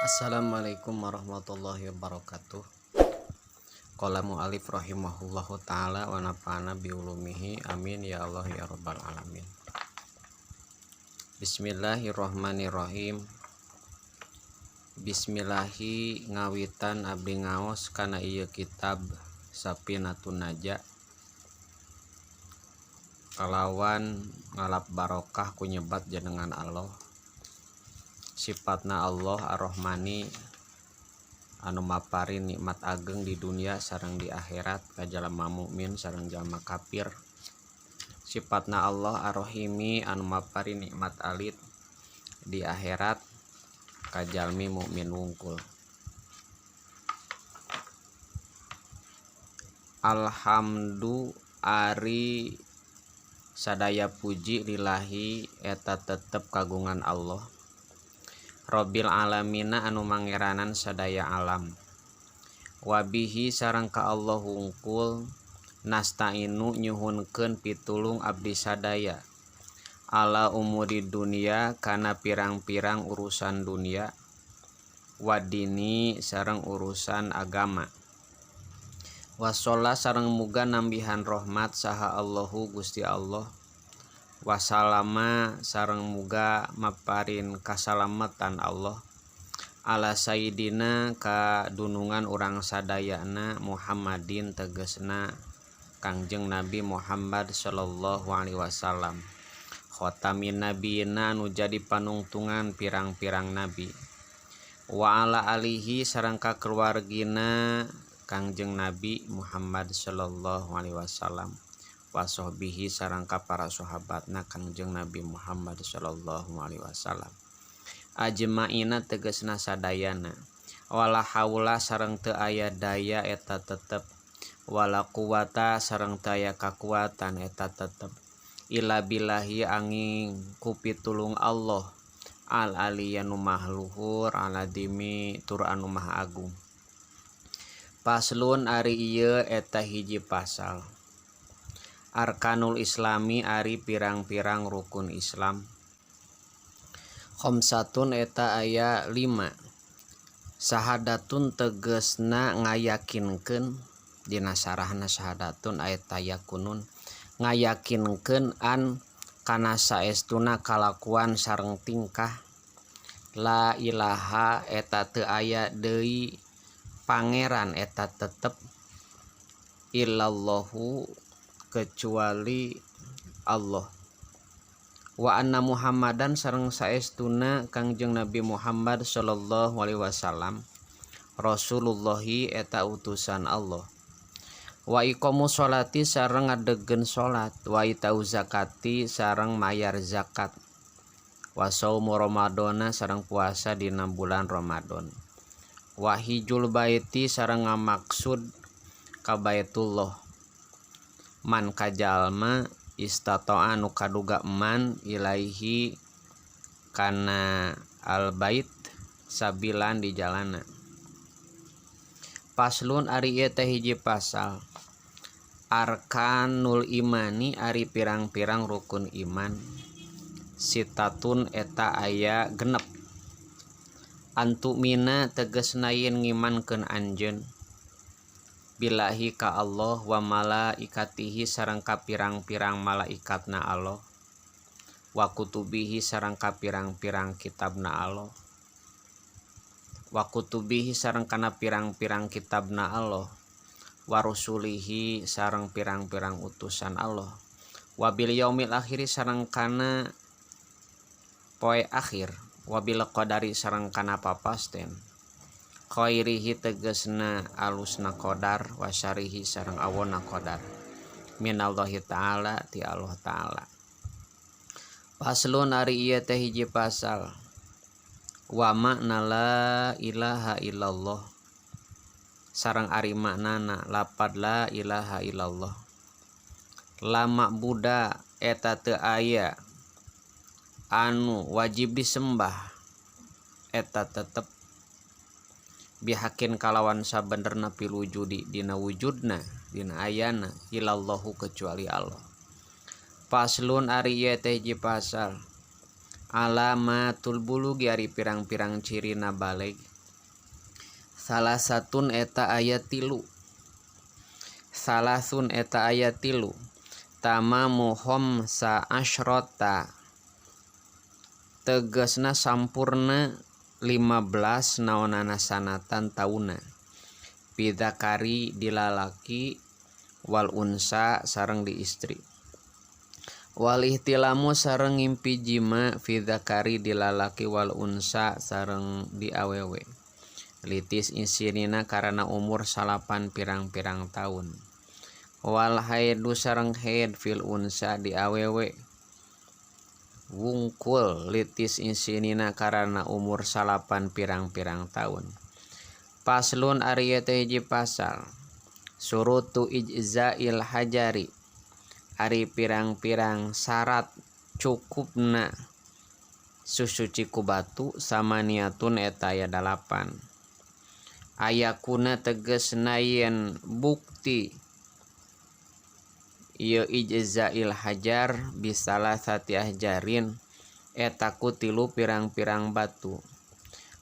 Assalamualaikum warahmatullahi wabarakatuh. Qala mu'alif rahimahullahu ta'ala wa nafa'ana bi ulumihi, amin ya Allah ya rabbal alamin. Bismillahirrahmanirrahim. Bismillahi ngawitan abdi ngaos kana ieu kitab Safinatun Najah kalawan ngalap barokah ku nyebat jenengan Allah. Sifatna Allah Ar-Rahmani anu maparin nikmat ageng di dunia sareng di akhirat ka jalma mukmin sareng jalma kafir. Sifatna Allah Ar-Rahimi anu maparin nikmat alit di akhirat ka jalmi mukmin wungkul. Alhamdu ari sadaya puji lillahi eta tetep kagungan Allah. Robbil alamina anu mangeranan sadaya alam. Wabihi sareng ka Allah wungkul nastainu nyuhunkeun pitulung abdi sadaya ala umuri dunia kana pirang-pirang urusan dunia wadini sareng urusan agama. Wasolla sareng muga nambihan rahmat saha Allahu Gusti Allah. Wasalama sareng muga maparin kasalametan Allah ala sayidina ka dunungan urang sadayana Muhammadin tegesna Kangjeng Nabi Muhammad sallallahu alaihi wasallam khatamin nabiyina nu jadi panungtungan pirang-pirang nabi wa ala alihi sareng ka keluargina Kangjeng Nabi Muhammad sallallahu alaihi wasallam wasohbihi sareng ka para sahabatna Kangjeng Nabi Muhammad sallallahu alaihi wasallam ajmaina tegesna sadayana wala haula sareng teu aya daya eta tetep wala quwata sareng teu aya kakuatan eta tetep illa billahi angin ku pitulung Allah al aliyanu mahluhur aladimi tur anu maha agung. Paslon ari ieu eta hiji pasal Arkanul Islami ari pirang-pirang rukun Islam. Khamsatun eta aya 5. Sahadatun tegesna ngayakinkeun dina sarahna sahadatun aya tayakunun ngayakinkeun an kana saestuna kalakuan sareng tingkah la ilaha eta teu aya deui pangeran eta tetep illallahu kecuali Allah. Wa anna Muhammadan sareng saestuna Kangjeng Nabi Muhammad sallallahu alaihi wasallam Rasulullahi eta utusan Allah. Wa iqamu sholati sareng ngadegkeun salat, wa itau zakati sareng mayar zakat. Wa saumu ramadhana sareng puasa dina bulan Ramadan. Wa hijjul baiti sareng ngamaksud ka Baitullah. Man kajalma istato'a nu kaduga man ilaihi kana al bait sabilan di jalana. Paslon ari ieu teh hiji pasal Arkanul imani ari pirang-pirang rukun iman sitatun eta aya genep antumina tegesna yen ngimankeun anjeun billahi ka Allah wa malaikatihi sareng ka pirang-pirang malaikatna Allah wa kutubihi sareng ka pirang-pirang kitabna Allah wa kutubihi sareng kana pirang-pirang kitabna Allah wa rusulihi sareng pirang-pirang utusan Allah wa bil yaumil akhiri sareng kana poe akhir wa bil qadari sareng kana papasten khairihi tegesna alusna qadar wa syarihi sareng awona qadar minallahi ta'ala ti Allah ta'ala. Paslon ari ieu teh hiji pasal wa makna la ilaha illallah sareng ari maknana lapad la ilaha illallah la ma'buda eta teu aya anu wajib disembah eta tetep bihakin kalawan sabenerna fil wujudi dina wujudna dina ayana ilallahu kecuali Allah. Paslon ari ieu teh hiji pasal alamatul bulugi ari pirang-pirang cirina balig. Salasatun eta aya tilu, salasun eta aya tilu, tamamu khamsa asyrota tegasna sampurna 15 naonana sanatan tauna, fidzakari di lalaki, wal unsa sareng di istri, wal ihtilamu sareng ngimpi jima, fidzakari di lalaki, wal unsa sareng di awewe, litis'i sinina karana umur salapan pirang-pirang taun, wal haidu sareng haid, fil unsa di awewe wungkul, litis'i sinina karana umur salapan pirang-pirang taun. Faslun ari ieu teh hiji pasal. Syurutu ijzail hajari ari pirang-pirang syarat cukupna susuci ku batu, samaniatun eta aya dalapan. Ayakuna tegesna yen bukti ieu ijzail hajar, bisalasati ahjarin eta ku tilu pirang-pirang batu,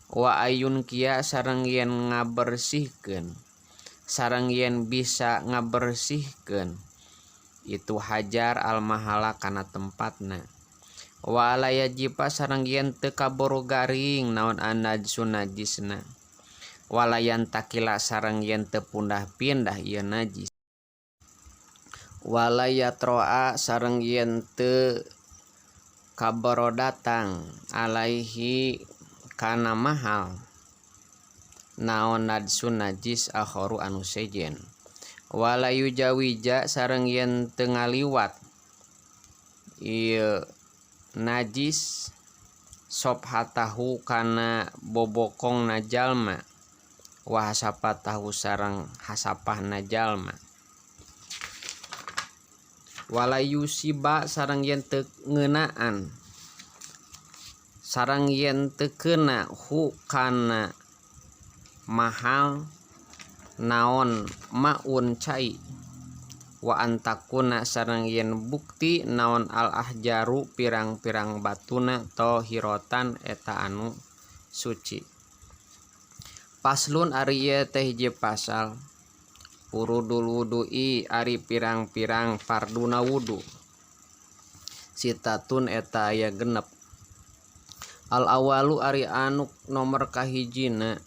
wa ayyunqiya sareng yen ngabersihkeun, sareng yen bisa ngabersihkeun itu hajar, al mahala kana tempatna, wa alla yajiffa sareng yen teu kaburu garing naon annajsu najisna, wala yantaqila sareng yen teu pundah-pindah ieu najis, wala yathro'a sareng yen teu kaboro datang alaihi kana mahal naon najsun najis akharu anu sejen, wala yujawija sareng yen teu ngaliwat ieu najis sofhatahu kana bobokongna jalma, wa hasafatahu sareng hasapahna jalma, wala yushiba sareng yen teu ngeunaan, sareng yen teu keuna hu kana mahal naon maun cai, wa antakuna sareng yen bukti naon al ahjaru pirang-pirang batuna, thahiratan eta anu suci. Faslun ari ieu teh hiji pasal. Furudul wudu'i ari pirang-pirang farduna wudu, sittatun eta aya 6. Al awalu ari anu nomor kahijina,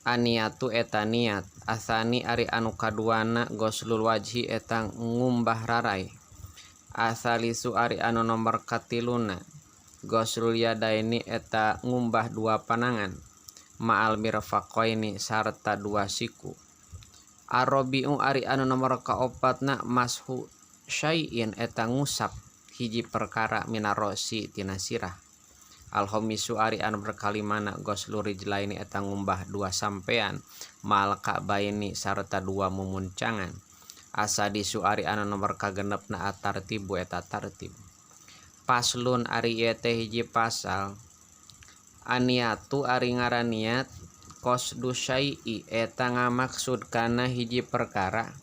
anniyatu eta niat. Atsani ari anu kaduana, ghoslul wajhi eta ngumbah raray. Atsalisu ari anu nomor katiluna, ghoslul yadaini eta ngumbah dua panangan, ma'al mirfaqaini sarta dua siku. Arrobi'u ari anu nomor kaopatna, mashu syai'in eta ngusap hiji perkara, minar ro'si tina sirah. Al khamisu ari anu kalimana, ghoslu rijlaini eta ngumbah dua sampean, ma'al ka'baini sarta dua mumuncangan. Asadisu ari anu nomor kagenepna, at-tartibu eta tartib. Faslun ari ieu teh hiji pasal. Anniyatu ari ngaran niat, qasdu syai'i eta ngamaksud kana hiji perkara,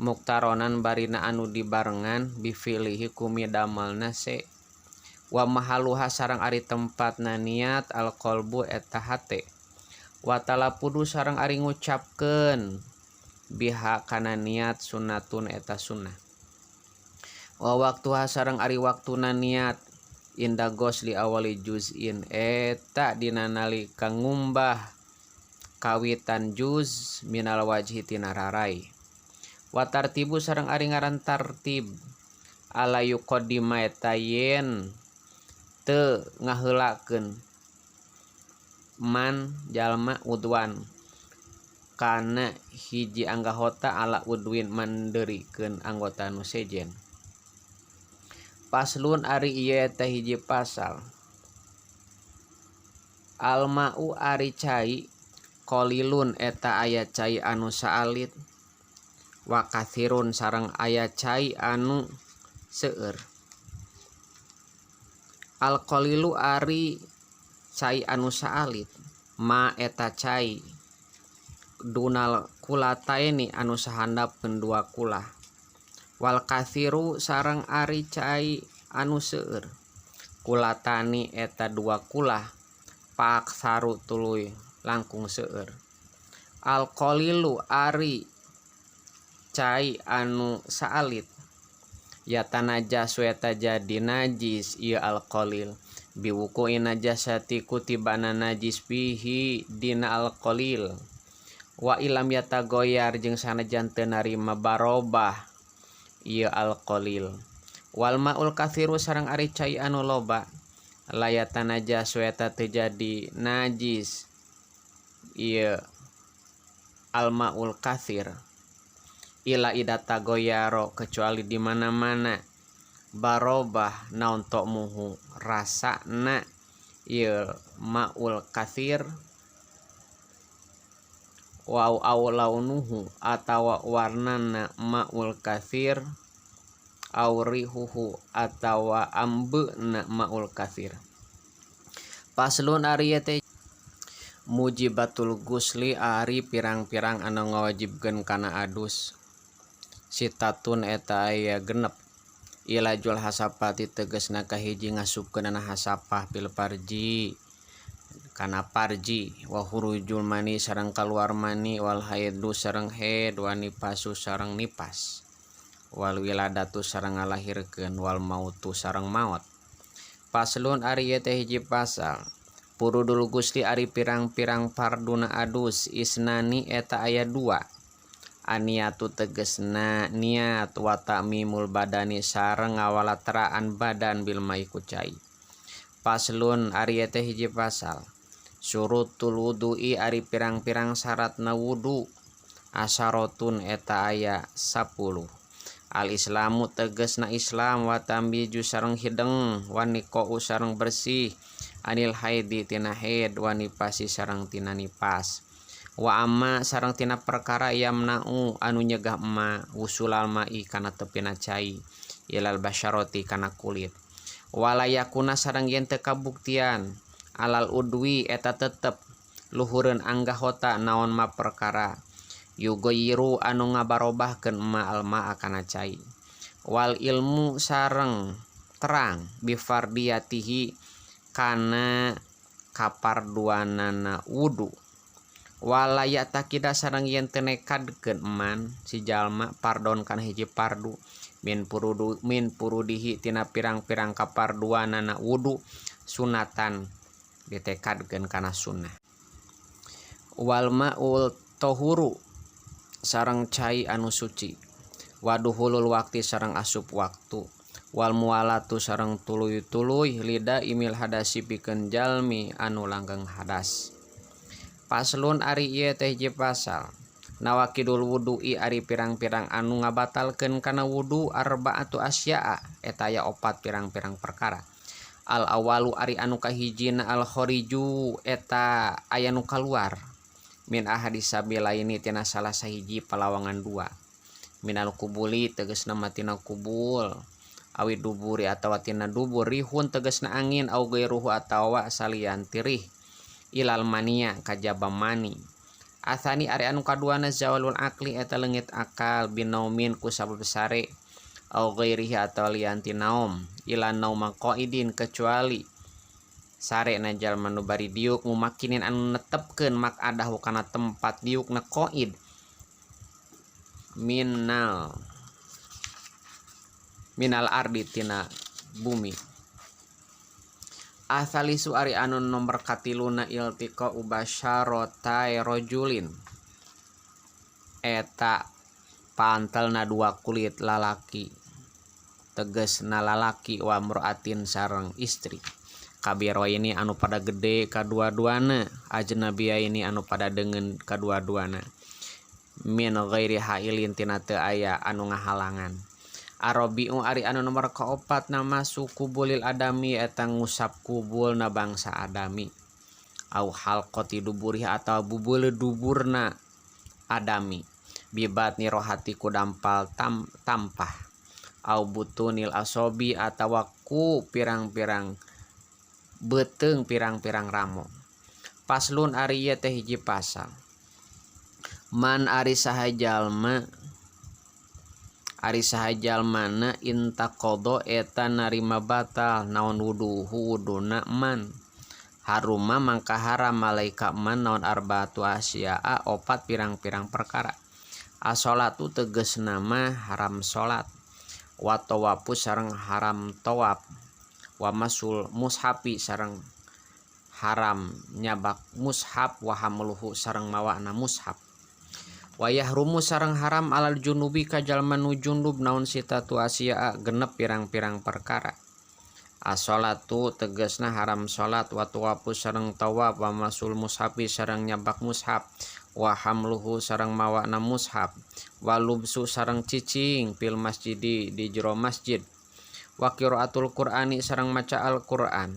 muqtaronan barina anu dibarengan, bifi'lihi ku midamelna syai', wa mahalluha sareng ari tempatna niat, alqalbu eta hate, wa talaffudzu sareng ari ngucapkeun, biha kana niat, sunnatun eta sunnah, wa waqtuha sareng ari waktuna niat, inda ghosli awali juz'in eta dina nalika ngumbah kawitan juz, minal wajhi tina raray. Wa tartibu sareng ari ngaran tartib, alla yuqaddima eta yen teu ngaheulakeun man jalma udwan kana hiji anggota ala udwin mandeurikeun anggota nu sejen. Faslun ari ieu teh hiji pasal. Alma'u ari cai, qalilun eta aya cai anu saalit, wa katsirun sareng aya cai anu seueur. Al qalilu ari cai anu saalit, ma eta cai dunal qulataini anu sahandapeun dua kulah, wal katsiru sareng ari cai anu seueur, qulatani eta dua kulah, faaktsaru tuluy Langkung seueur. Al qalilu ari cai anu saalit yatanajasu eta jadi najis ieu al qalil biwuqu'i najasati ku tibana najis fihi dina al qalil wa ilam yatagoyar jeung sanajan teu narima barobah ieu al qalil wal maul katsiru sareng ari cai anu loba la yatanajasu eta teu jadi najis ieu al maul katsir ila idza tagoyaro kecuali di mana-mana barobah naon muhu rasana ieu maul katsir wa au launuhu atawa warnana maul katsir au rihuhu atawa ambeuna maul katsir. Faslun ari teh mujibatul gusli ari pirang-pirang anu ngawajibkeun kana adus sittatun eta aya 6. Ilajul hasapati tegesna kahiji ngasupkeunana hasapah fil farji kana parji wa khurujul mani sareng kaluar mani wal haidu sareng haid wa nifasu sareng nifas wal wiladatu sareng ngalahirkeun wal mautu sareng maot. Faslun ari ieu teh hiji pasal. Furudul gusli ari pirang-pirang farduna adus isnani eta aya 2. Aniatu tegesna niat wa ta'mimul badani sareng ngawalateraan badan bil mai ku cai. Faslun ari ieu teh hiji pasal. Syurutul wudu'i ari pirang-pirang syaratna wudu asyaratun eta aya 10. Al islamu tegesna Islam wa tamyizu sareng hideng wa niqa'u sareng bersih anil haidi tina haid wa nifasi sareng tina nifas wa amma sareng tina perkara yamna'u anu nyegah ma wusulal ma'i kana tepina cai ilal basyarati kana kulit wala yakuna sareng yen teu kabuktian alal udwi eta tetep luhureun anggahota naon ma perkara yugoyiru anu ngabarobahkeun ma alma kana cai wal ilmu sareng terang bifardiyatihi kana kaparduanana wudu wala ya'takida sareng yen teu nekadkeun man si jalma fardon kana hiji fardu min furudihi tina pirang-pirang kaparduanana wudu sunatan ditekadkeun kana sunnah wal maul tohuru sareng cai anu suci waduhulul waqti sareng asup waktu wal muwalatu sareng tuluy-tuluy lida imil hadasi pikeun jalmi anu langgeng hadas. Faslun ari ieu teh hiji pasal. Nawakidul wudu'i ari pirang-pirang anu ngabatalkeun kana wudu arba'atu asya'a eta aya 4 pirang-pirang perkara. Al awalu ari anu kahijina al khariju eta aya nu kaluar min ahadi sabilaini tina salah sahiji palawangan 2 minal kubuli tegesna mah tina kubul awi duburi atawa tina dubur rihun tegesna angin au gairuhu atawa salian tirih ilal mania kajaba mani. Atsani ari anu kaduana zawalul akli eta leungit akal binaumin ku sabab sare au ghairihi atawa lian ti naum ila nauma qaidin kecuali sare na jalma nu bari diuk mumakinin anu netepkeun makadahu kana tempat diukna qaid minal ardi tina bumi. Asalisu ari anu nomor katiluna iltiqa ubasyarotai rajulin eta pantelna 2 kulit lalaki tegesna lalaki wa mraatin sareng istri kabiro ini anu pada gede kadua-duana ajnabiyah ini anu pada deungeun kadua-duana min ghairi hailin tina teu aya anu ngahalangan. Arabiu ari anu nomor kaopat nama suku bulil adami eta ngusap kubul na bangsa adami au halqati duburih atawa bubule duburna adami bibatni rohati ku dampal tampah au butunil asobi atawa ku pirang-pirang beuteung pirang-pirang ramo. Faslun ari ieu teh hiji pasal. Man ari saha jalma ari saha jalmana intaqadha eta narima batal naon wuduhu wuduna man Haruma mangka haram alaika man naon arbaatu asyaa opat pirang-pirang perkara. As-sholatu tegesna mah haram salat, wa tawafu sareng haram tawaf, wa masul mushafi sareng haram nyabak mushaf, wa hamluhu sareng mawana mushaf. Wa yahrumu sareng haram alal junubi ka jalma nu junub naon sitatu asyaa genep pirang-pirang perkara. As-sholatu tegesna haram salat, wa tawafu sareng tawaf, wa masul mushafi sareng nyabak mushaf, wa hamluhu sareng mawana mushaf, wa lubsu sareng cicing fil masjidi di jero masjid, wa qiraatul qur'ani sareng maca Al-Qur'an.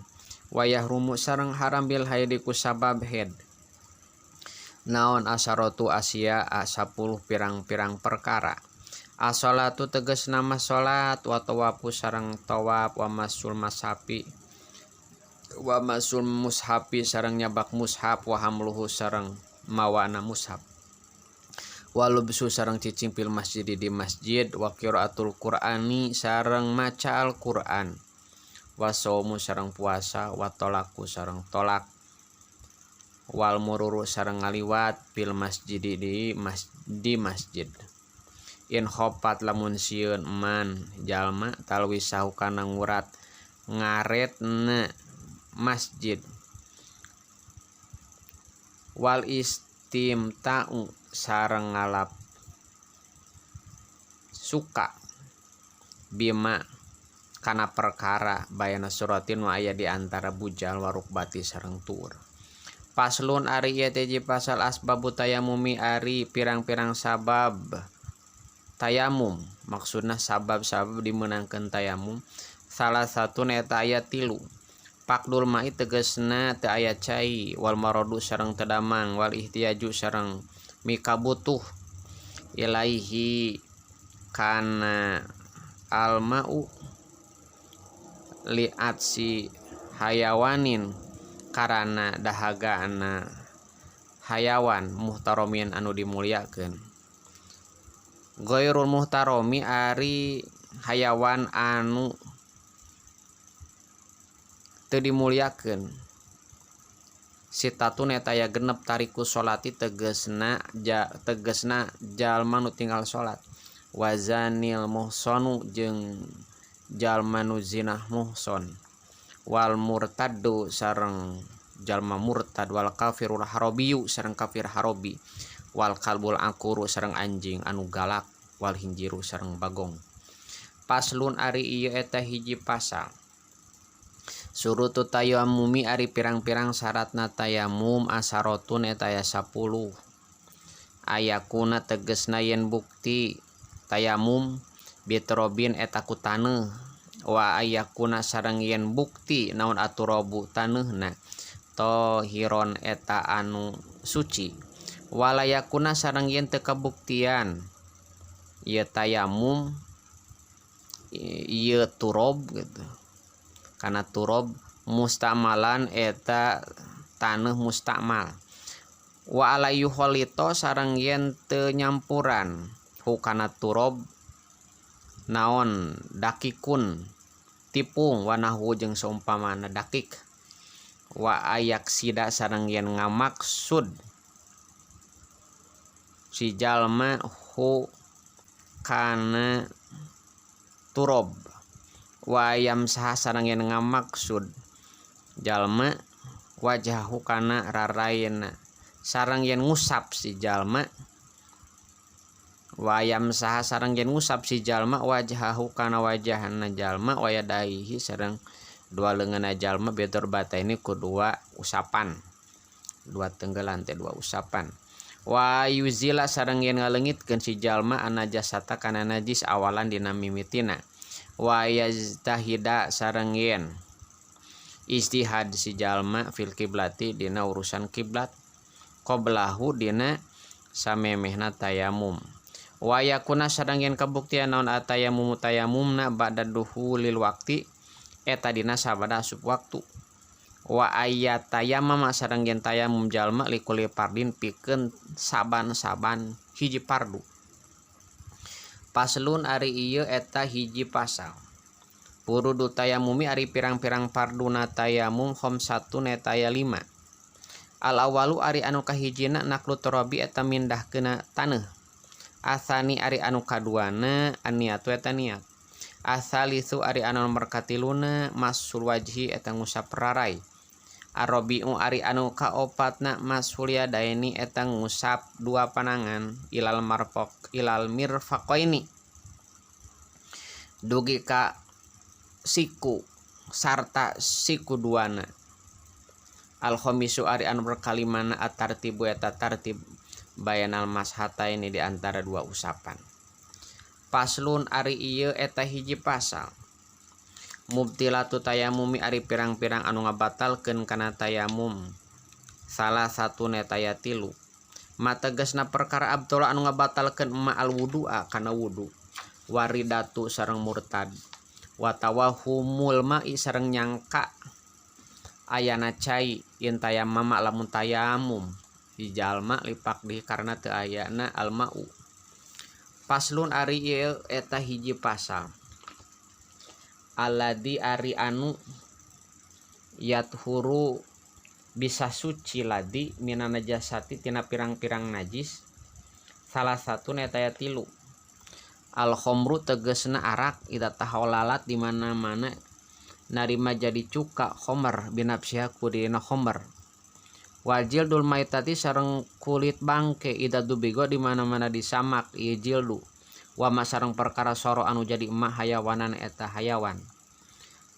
Wa yahrumu sareng haram bil haidi ku sabab haid naon asyaratu asya 10 pirang-pirang perkara. As-sholatu tegesna mah salat, wa tawafu sareng tawaf, wa masul mashafi wa masul mushafi sareng nyabak mushaf, wa hamluhu sareng mawana mushaf, wa lubsu sareng cicing fil masjid di masjid, wa qiraatul qur'ani sareng maca Al-Qur'an, wa saumu sareng puasa, wa tolaku sareng tolak, wal mururu sareng ngaliwat fil masjid di masjid. In khofat lamun sieun man jalma talwisahu kana ngurat ngaretna masjid, wal istimta'u sareng ngalap suka bima kana perkara bayana suratin wa aya di antara bujal warukbati sareng tuur. Paslon ari ieu teh pasal asbabu tayamumi ari pirang-pirang sabab tayamum, maksudna sabab-sabab dimenangkeun tayamum. Salah satu eta aya tilu. Faqdul mai tegesna teu aya cai, wal maradu sareng teu damang, wal ihtiyaju sareng mikabutuh ilaihi kana almau li'atsi hayawanin karana dahagana hayawan muhtaromin anu dimuliakeun. Ghairul muhtaromi ari hayawan anu teu dimuliakeun. Sitatun eta aya genep tariku sholati tegesna tegesna jalma nu tinggal salat, wazanil muhsanu jeung jalma nu zinah muhson, wal murtaddu sareng jalma murtad, wal kafirul harabiyu sareng kafir harabi, wal kalbul akuru sareng anjing anu galak, wal hinjiru sareng bagong. Paslun ari ieu eta hiji pasal. Surutu tayammumi ari pirang-pirang syaratna tayamum asarotun eta aya 10. Ayakuna tegesna yen bukti tayamum bitrobin eta ku taneuh, wa ayakuna sareng yen bukti naon aturabu taneuhna tohiron eta anu suci, walayakuna sareng yen teu kabuktian ieu tayamum ieu turob gitu kana turob mustamalan eta taneuh mustakmal, wa ala yuholito sareng yen teu nyampuran hukana turob naon dakikun tipung wanahu jeung saumpamana dakik, wa ayak sida sareng yen ngamaksud si jalma hu kana turob, wa ayam saha sareng yen ngamaksud jalma wajahu kana raraina sareng yen ngusap si jalma, wa ayam saha sareng yen ngusap si jalma wajahu kana wajahna jalma wa yadaihi sareng dua leungeunna jalma betor bataini ku dua usapan, dua tenggelan teh dua usapan. Wa yuzila sareng yen ngaleungitkeun si jalma anajasata kana najis awalan dina mimitina, wa yajtahida sareng yen ijtihad si jalma fil kiblati dina urusan kiblat qoblahu dina samemehna tayamum, wa yakuna sareng yen kabuktian naon atayamumu tayamumna ba'da duhulil waqti eta dina sabada asup waktu, wa ayat tayamama sareng yen tayamum jalma likuli fardin pikeun saban-saban hiji fardu. Paslun ari ieu eta hiji pasal. Furudu tayamumi ari pirang-pirang farduna tayamum khamsatun eta aya 5. Al awalu ari anu kahijina naqlu turabi eta mindahkeuna taneuh. Asani ari anu kaduana aniatu eta niat. Asalisu ari anu nomor katiluna masul wajhi eta ngusap rarai. Arabiu ari anu kaopatna masul yadaini eta ngusap dua panangan ilal marfaq ilal mirfaqaini dugi ka siku sarta siku duana. Al khamisu ari anu kalimana at-tartibu eta tartib bayanal mashataini di antara dua usapan. Paslun ari ieu eta hiji pasal. Mubtilatu tayamumi ari pirang-pirang anu ngabatalkeun kana tayamum. Salah satu eta aya 3. Mategesna perkara abtala anu ngabatalkeun ma al wudu'a kana wudu. Waridatu sareng murtad. Watawahumul ma'i sareng nyangka ayana cai yen tayamama lamun tayamum dijalma lipak di karena teu ayana alma'u. Paslun ari ieu eta hiji pasal. Alladzi ari anu yathuru bisa suci ladi mina najasati tina pirang-pirang najis salah satu eta aya 3. Al khamru tegesna arak ida tahawlalat di mana-mana narima jadi cuka khamr binafsiha ku dirina khamr. Wal jildul maitati sareng kulit bangke ida dubigo di mana-mana disamak ieu jildu. Wama sareng perkara soro anu jadi emak hayawanan eta hayawan.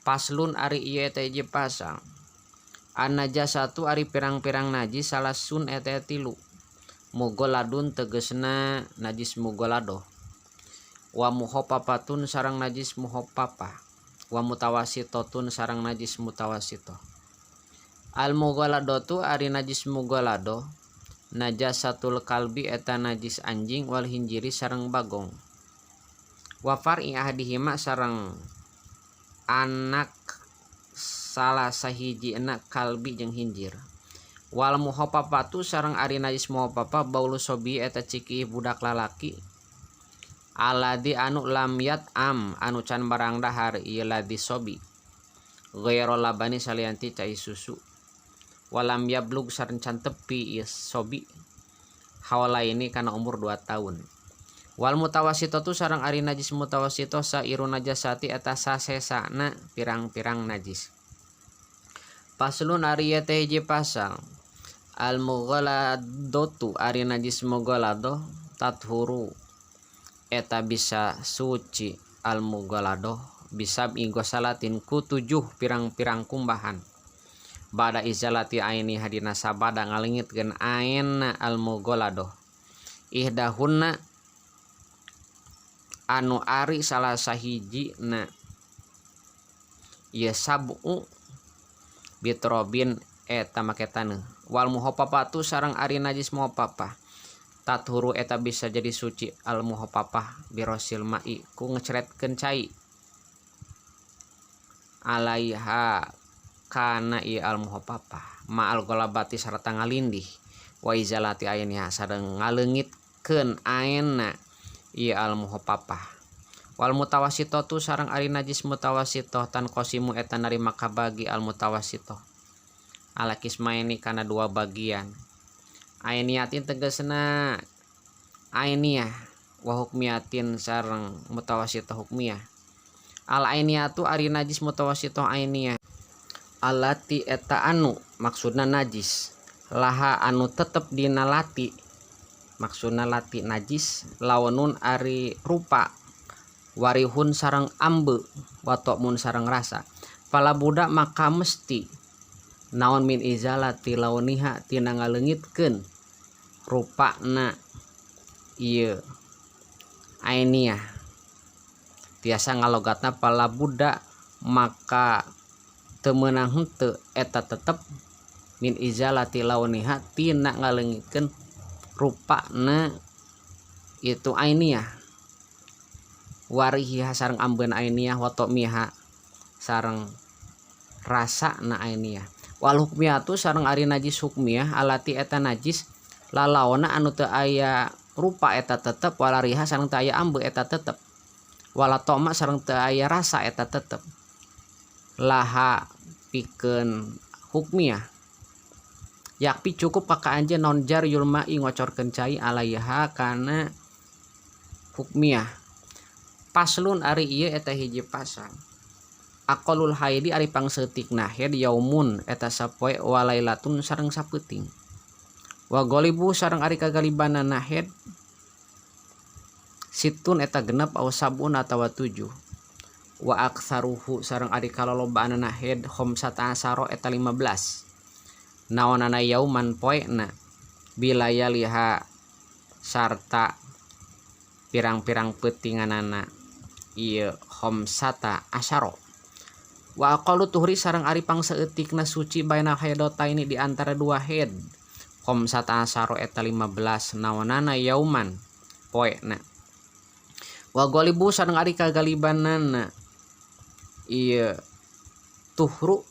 Paslun ari ieu eta hiji pasal. An najasatu ari pirang-pirang najis salasun eta 3. Mugoladun tegesna najis mugoladoh. Wa mukhaffafatun sareng najis mukhaffafah. Wa mutawassitotun sareng najis mutawassitoh. Al mughaladatu ari najis mughalado najasatul kalbi eta najis anjing wal hinjiri sareng bagong. Wa far'i ahadihima sareng anak salah sahijina kalbi jeung hinjir. Wal mukhafafatu sareng ari najis mukhaffafah baulu sobi eta ciki budak lalaki. Alladzi anu lam yat'am anu can barang dahar ieu ladzi sobi ghaira labani salianti cai susu. Walam yablug sareng can tepi ieu sobi hawalaini kana umur 2 tahun. Wal mutawassitatu sareng ari najis mutawassitoh sairu najasati eta sasesana pirang-pirang najis. Paslun ari ieu teh hiji pasal. Al mughaladatu ari najis mughaladoh tathuru eta bisa suci al mughaladoh bisa igosalatin ku 7 pirang-pirang kumbahan. Bada izalati aini hadina sabada ngalengitkeun aina al mughaladoh. Ihdahunna anu ari salah sahiji na ieu sab'u bitrobin eta make taneuh. Wal muhaffafatu sareng ari najis muhaffafah tathuru eta bisa jadi suci al muhaffafah birosil ma'i ku ngeceretkeun cai alaiha kana ieu al muhaffafah ma'al ghalabati sarta ngalindih wa izalati ainiha sareng ngaleungitkeun aina ieu al muhaffafah. Wal mutawassitatu sareng ari najis mutawassitoh tan qasimu eta narima kabagi al mutawassitoh ala kismaini kana 2 bagian. Ainiatin tegasna ainiyah wa hukmiyatin sareng mutawassitoh hukmiyah. Al ainiyatu ari najis mutawassitoh ainiyah alati eta anu maksudna najis laha anu tetep dina lati maksudna lati najis lawanun ari rupa warihun sareng ambe watomun sareng rasa fala budak maka mesti naon min izalati launiha tina ngaleungitkeun rupana ieu ainiyah tiasa ngalogatna pala budak maka teu meunang henteu eta tetep min izalati launiha tina ngaleungitkeun rupana itu ainiyah warihiha sareng ambeun ainiyah wa ta'miha sareng rasana ainiyah wal hukmiyatu sareng ari najis hukmiyah alati eta najis lalaona anu teu aya rupa eta tetep walariha sareng teu aya ambe eta tetep Wala toma sareng teu aya rasa eta tetep laha pikeun hukmiyah. Yakfi cukup ka anjeun naon jaryul ma'i ngocorkeun cai alaiha kana hukmiyah. Paslun ari ieu eta hiji pasal. Aqallul haidi ari pangseutikna haid yaumun eta sapoe walailatun sareng sapeuting. Wa ghalibu sareng ari kagalibanana haid situn eta genep au sabun atawa 7. Wa aktsaruhu sareng ari kalolobaanana haid khamsata asyara eta 15. Naonana yauman poena bilayaliha sarta pirang-pirang peutinganana ieu khamsata asyara. Wa aqallu tuhri sareng ari pangseueutikna suci bainal haidotaini di antara dua haid khamsata asyara eta 15 naonana yauman poena. Wa ghalibu sareng ari kagalibanana ieu tuhru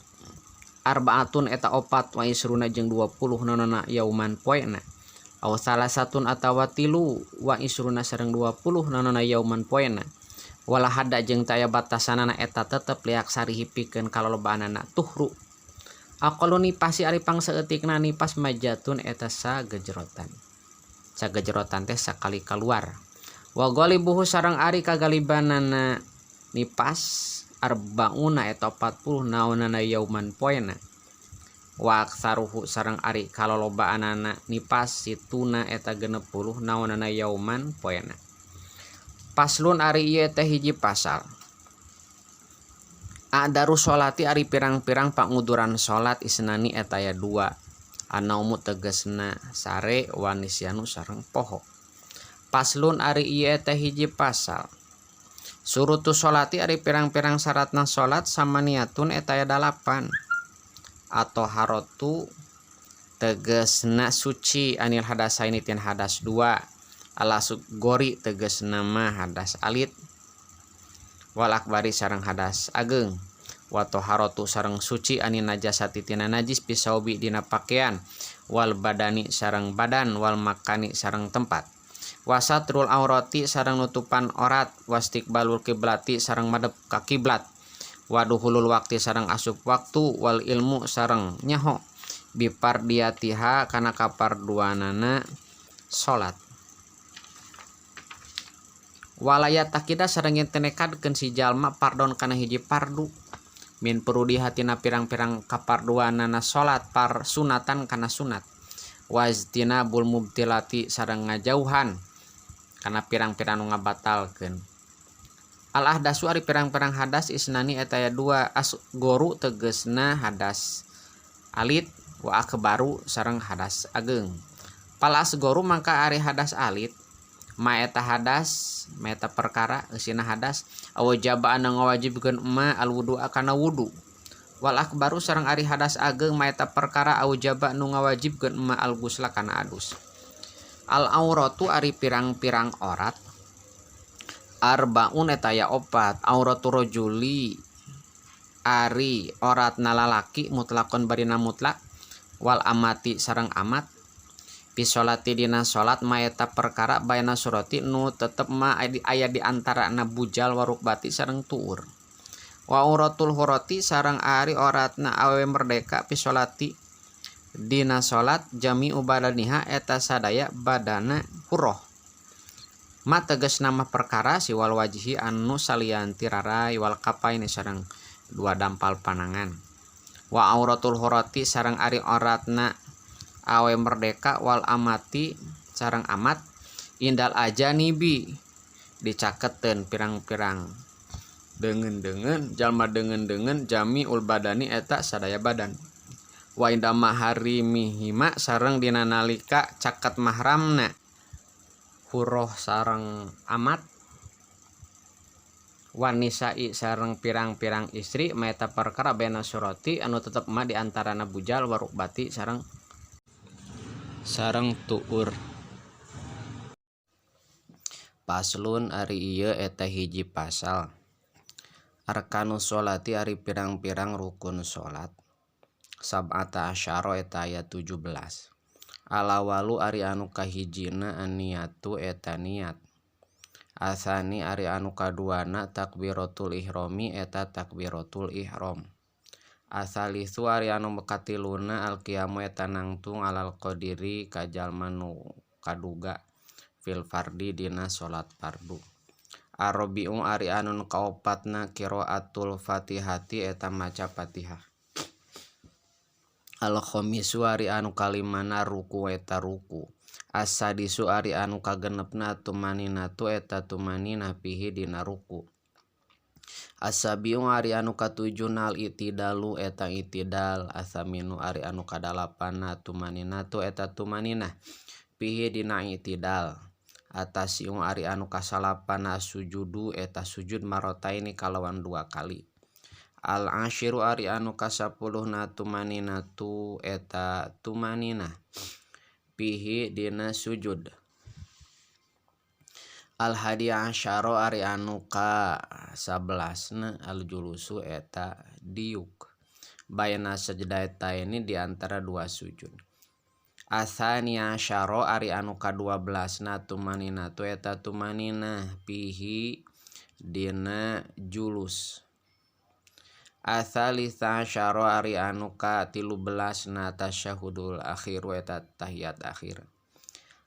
arbaatun eta 4 wa isruna jeung 20 naonana yauman poena. Aw salasatun atawa 3 wa isruna sareng 20 naonana yauman poena. Wala hada jeung taya batasanana eta tetep liak sarihi pikeun kalolobaanana tuhru. Aqallu nipasi ari pangseueutikna nipas majatun eta sagejrotan. Sagejrotan teh sakali kaluar. Wa ghalibuhu sareng ari kagalibanana nipas arbauna eta 40 naonana yauman poena. Wa aktsaruhu sareng ari kalolobaanana nipas situna eta 60 naonana yauman poena. Paslun ari ieu teh hiji pasal. Adaru sholati ari pirang-pirang panguduran salat isnani eta aya 2. Anaumu tegasna sare wa nisyanu sareng poho. Paslun ari ieu teh hiji pasal. Surutu sholati ari pirang-pirang syaratna salat samaniatun eta aya 8. Atau harotu tegasna suci anil hadasaini tin hadas 2. Ala gori tegasna mah hadas alit. Wal akbari sareng hadas ageng. Wa taharatu sareng suci anin najasati tina najis pisaubi dina pakaian. Wal badani sareng badan wal makani sareng tempat. Wasatrul aurati sareng nutupan orat. Wastiqbalul kiblati sareng madep ka kiblat. Waduhulul wakti sareng asup waktu. Wal ilmu sareng nyaho bipardiyatiha kana kaparduanana salat. Walaya takida sareng yen teu nekadkeun si jalma pardon kana hiji pardu min perudi hatina pirang-pirang kaparduanana salat par sunatan kana sunat. Waztina bul mubtilati sareng ngajauhan kana pirang-pirang nu ngabatalkeun. Al ahdasu ari pirang-pirang hadas isnani eta aya 2. Asgoru tegesna hadas alit wa akbaru sareng hadas ageng. Pal asgoru mangka ari hadas alit ma eta hadas ma eta perkara eusina hadas awjaba anu ngawajibkeun ma al wudu kana wudu. Wal akbaru sareng ari hadas ageng ma eta perkara awjaba nu ngawajibkeun ma al gusla kana adus. Al auratu ari pirang-pirang orat arbaun eta aya 4. Auratu rajuli ari oratna lalaki mutlakon barina mutlak wal amati sareng amat. Pisolati dina salat maeta perkara baina surati nu tetep ma aya di antarana bujal warukbati sareng tuur. Wa auratul hurati sareng ari oratna awewe merdeka pisolati dina salat jami'u badaniha eta sadaya badana hurrah. Ma tegas nama perkara siwal wajhi anu salianti rarai wal kapaini sareng dua dampal panangan. Wa auratul hurati sareng ari oratna awe merdeka wal amati sareng amat indal ajanibi dicaketeun pirang-pirang deungeun-deungeun jalma deungeun-deungeun jami'ul badani eta sadaya badan. Wa inda maharimihima sareng dina nalika caket mahramna hurrah sareng amat wanisai sareng pirang-pirang istri maeta perkara bena surati anu tetep ma di antarana bujal warukbati sareng sareng tuur. Paslun ari ieu eta hiji pasal. Arkanus sholati ari pirang-pirang rukun salat sab'ata asyara eta aya 17. Alawalu ari anu kahijina aniatu eta niat. Asani ari anu kaduana takbiratul ihrami eta takbiratul ihram. Asalisu ari anu katiluna alqiyamu eta nangtung alal qadiri ka jalma nu kaduga fil fardi dina salat fardu. Arrobi'u ari anu kaopatna qiraatul fatihati eta maca Fatihah. Al khamisu ari anu kalimana ruku eta ruku. As-sadisu ari anu kagenepna tumaninatu eta tumaninah fihi dina ruku. As-sabi'u ari anu katujuna al-i'tidalu eta i'tidal. As-saminu ari anu kadalapanna tumaninatu eta tumaninah fihi dina i'tidal. Atasiu ari anu kasalapanna sujudu eta sujud marotaini kalawan dua kali. Al asyiru ari anu kasapuluhna tumaninatu eta tumaninah fihi dina sujud. Al hadi asyara ari anu ka 11na al julusu eta diuk baina sajdataini di antara dua sujud. Asani asyara ari anu ka-12na tumaninatu eta tumaninah fihi dina julus. Asalisa asyara ari anu ka-13na tasyahudul akhiru eta tahiyat akhir.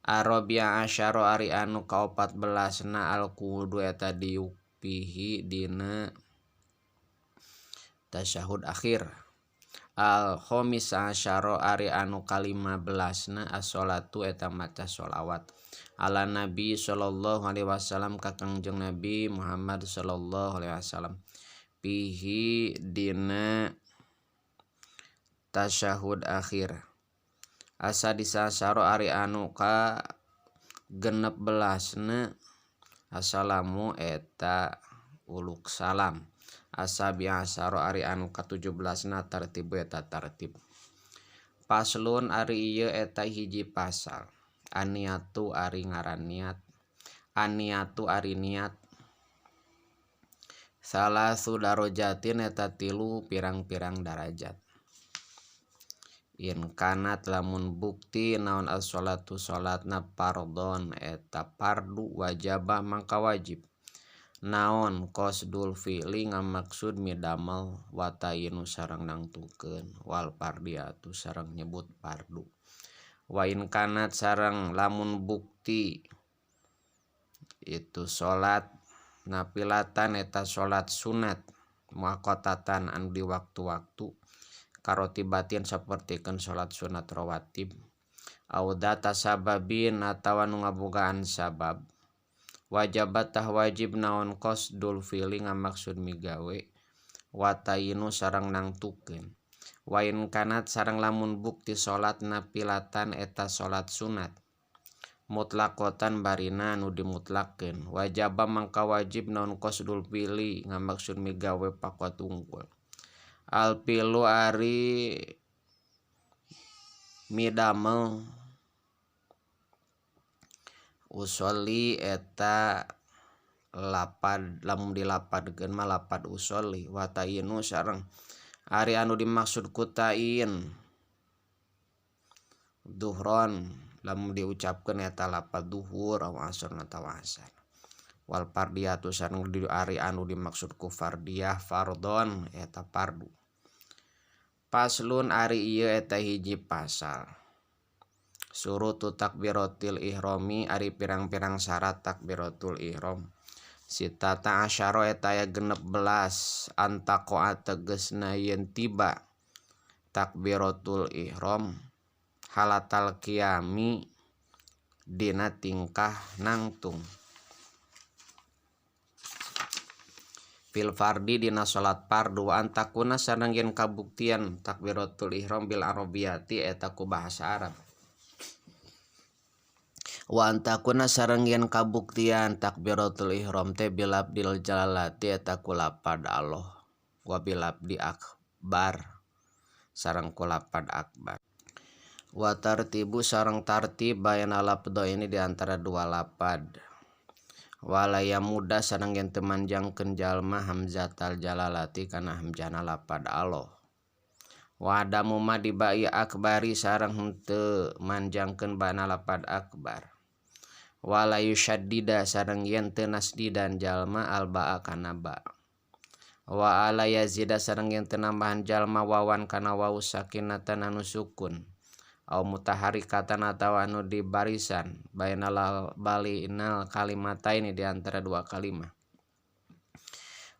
Arabia asyara ari anu ka-14na al-qu'udu eta diuk fihi dina tasyahud akhir. Al khamis asyara ari anu ka-15na as-sholatu eta maca sholawat ala nabi sallallahu alaihi wasallam ka Kangjeng Nabi Muhammad sallallahu alaihi wasallam fihi dina tasyahud akhir. Asadisa asyara ari anu ka 16na assalamu eta uluk salam. Asabi asyara ari anu ka-17na tartib eta tartib. Paslon ari ieu eta hiji pasal. Aniatu ari ngaran niat. Aniatu ari niat. Salasu darajatin eta tilu pirang-pirang darajat. In kanat lamun bukti naon as-sholatu salatna fardhon eta fardu wajabah mangka wajib. Naon qasdul fi'li ngamaksud midamel watayinu sareng nangtukeun wal fardiyatu sareng nyebut fardu. Wa in kanat sareng lamun bukti itu salat napilatan eta salat sunat muaqqatatan anu di waktu-waktu karotibatin sapertikeun salat sunat rawatib au data sababin atawa nu ngabogaan sabab wajabat tah wajib naon qasdul fi'li ngamaksud migawe watayinu sareng nangtukeun. Wa in kanat sareng lamun bukti salat napilatan eta salat sunat mutlaqatan barina anu dimutlakeun wajaba mangka wajib naon qasdul fi'li ngamaksud migawe faqat unggul. Al fi'lu ari midamel usolli eta lapad lamun dilapadkeun mah lapad usolli wa ta'inu sareng ari anu dimaksud ku ta'in duhron lamun diucapkeun eta lapad duhur aw asr atawa asar. Wal fardiyatu sareng ari anu dimaksud ku fardiyah fardhon eta fardu. Paslon ari ieu eta hiji pasal. Surutu takbiratil ihrami ari pirang-pirang syarat takbiratul ihram. Sitata asyara eta aya 16 antaqoa tegesna yen tiba takbiratul ihram halatal qiyami dina tingkah nangtung. Fil fardi dina salat fardu antakuna sareng yen kabuktian takbiratul ihram bil arabiyati eta ku bahasa Arab. Wa antakuna sareng yen kabuktian takbiratul ihram teh bilabdil jalalati eta ku lapad Allah wa bilabdi akbar sareng ku lapad akbar. Wa tartibu sareng tartib baina labdo ini di antara dua lapad. Walaya muda sareng yen teu manjangkeun jalma hamzatal jalalati kana hamzana lapad Allah. Wa adamu ma dibai akbari sareng henteu manjangkeun bana lapad akbar. Wala yusyaddida sareng yen teu nasdidan jalma albaa kana ba. Wa ala yazida sareng yen teu nambahan jalma wawan kana wawu sakinatan anu sukun au mutaharikatan atawa anu di barisan bainal balinal kalimataini di antara dua kalimah.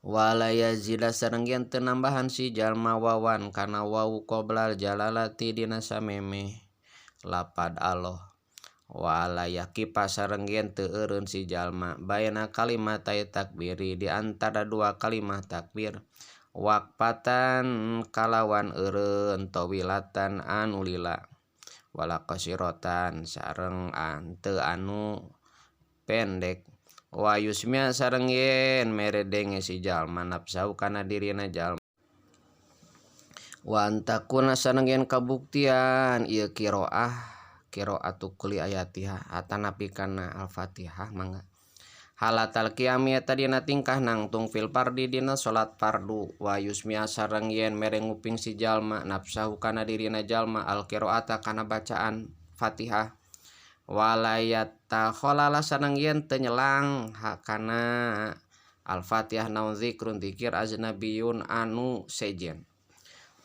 Wala yazida sareng yen teu nambahan si jalma wawan kana wawu qoblal jalalati dina samemeh lapad Allah. Wala yakifa sareng yen teu eureun si jalma baina kalimatai takbiri di antara dua kalimah takbir waqfatan kalawan eureun tawilatan anu lila wala qasiratan sareng teu anu pendek. Wa yusmi'a sareng yen mere denge si jalma nafsahu kana dirina jalma. Wa antakuna sareng yen kabuktian ieu qiraah qiraatu kulli ayatiha atanapi kana al-Fatihah mangga halatal qiyami eta dina tingkah nangtung fil fardi dina salat fardu. Wa yusmi'a sareng yen mere nguping si jalma nafsahu kana dirina jalma al-qiraata kana bacaan Fatihah. Wala yatakhalala sareng yen teu nyelang kana al-Fatihah naon zikrun zikir ajnabiyun anu sejen.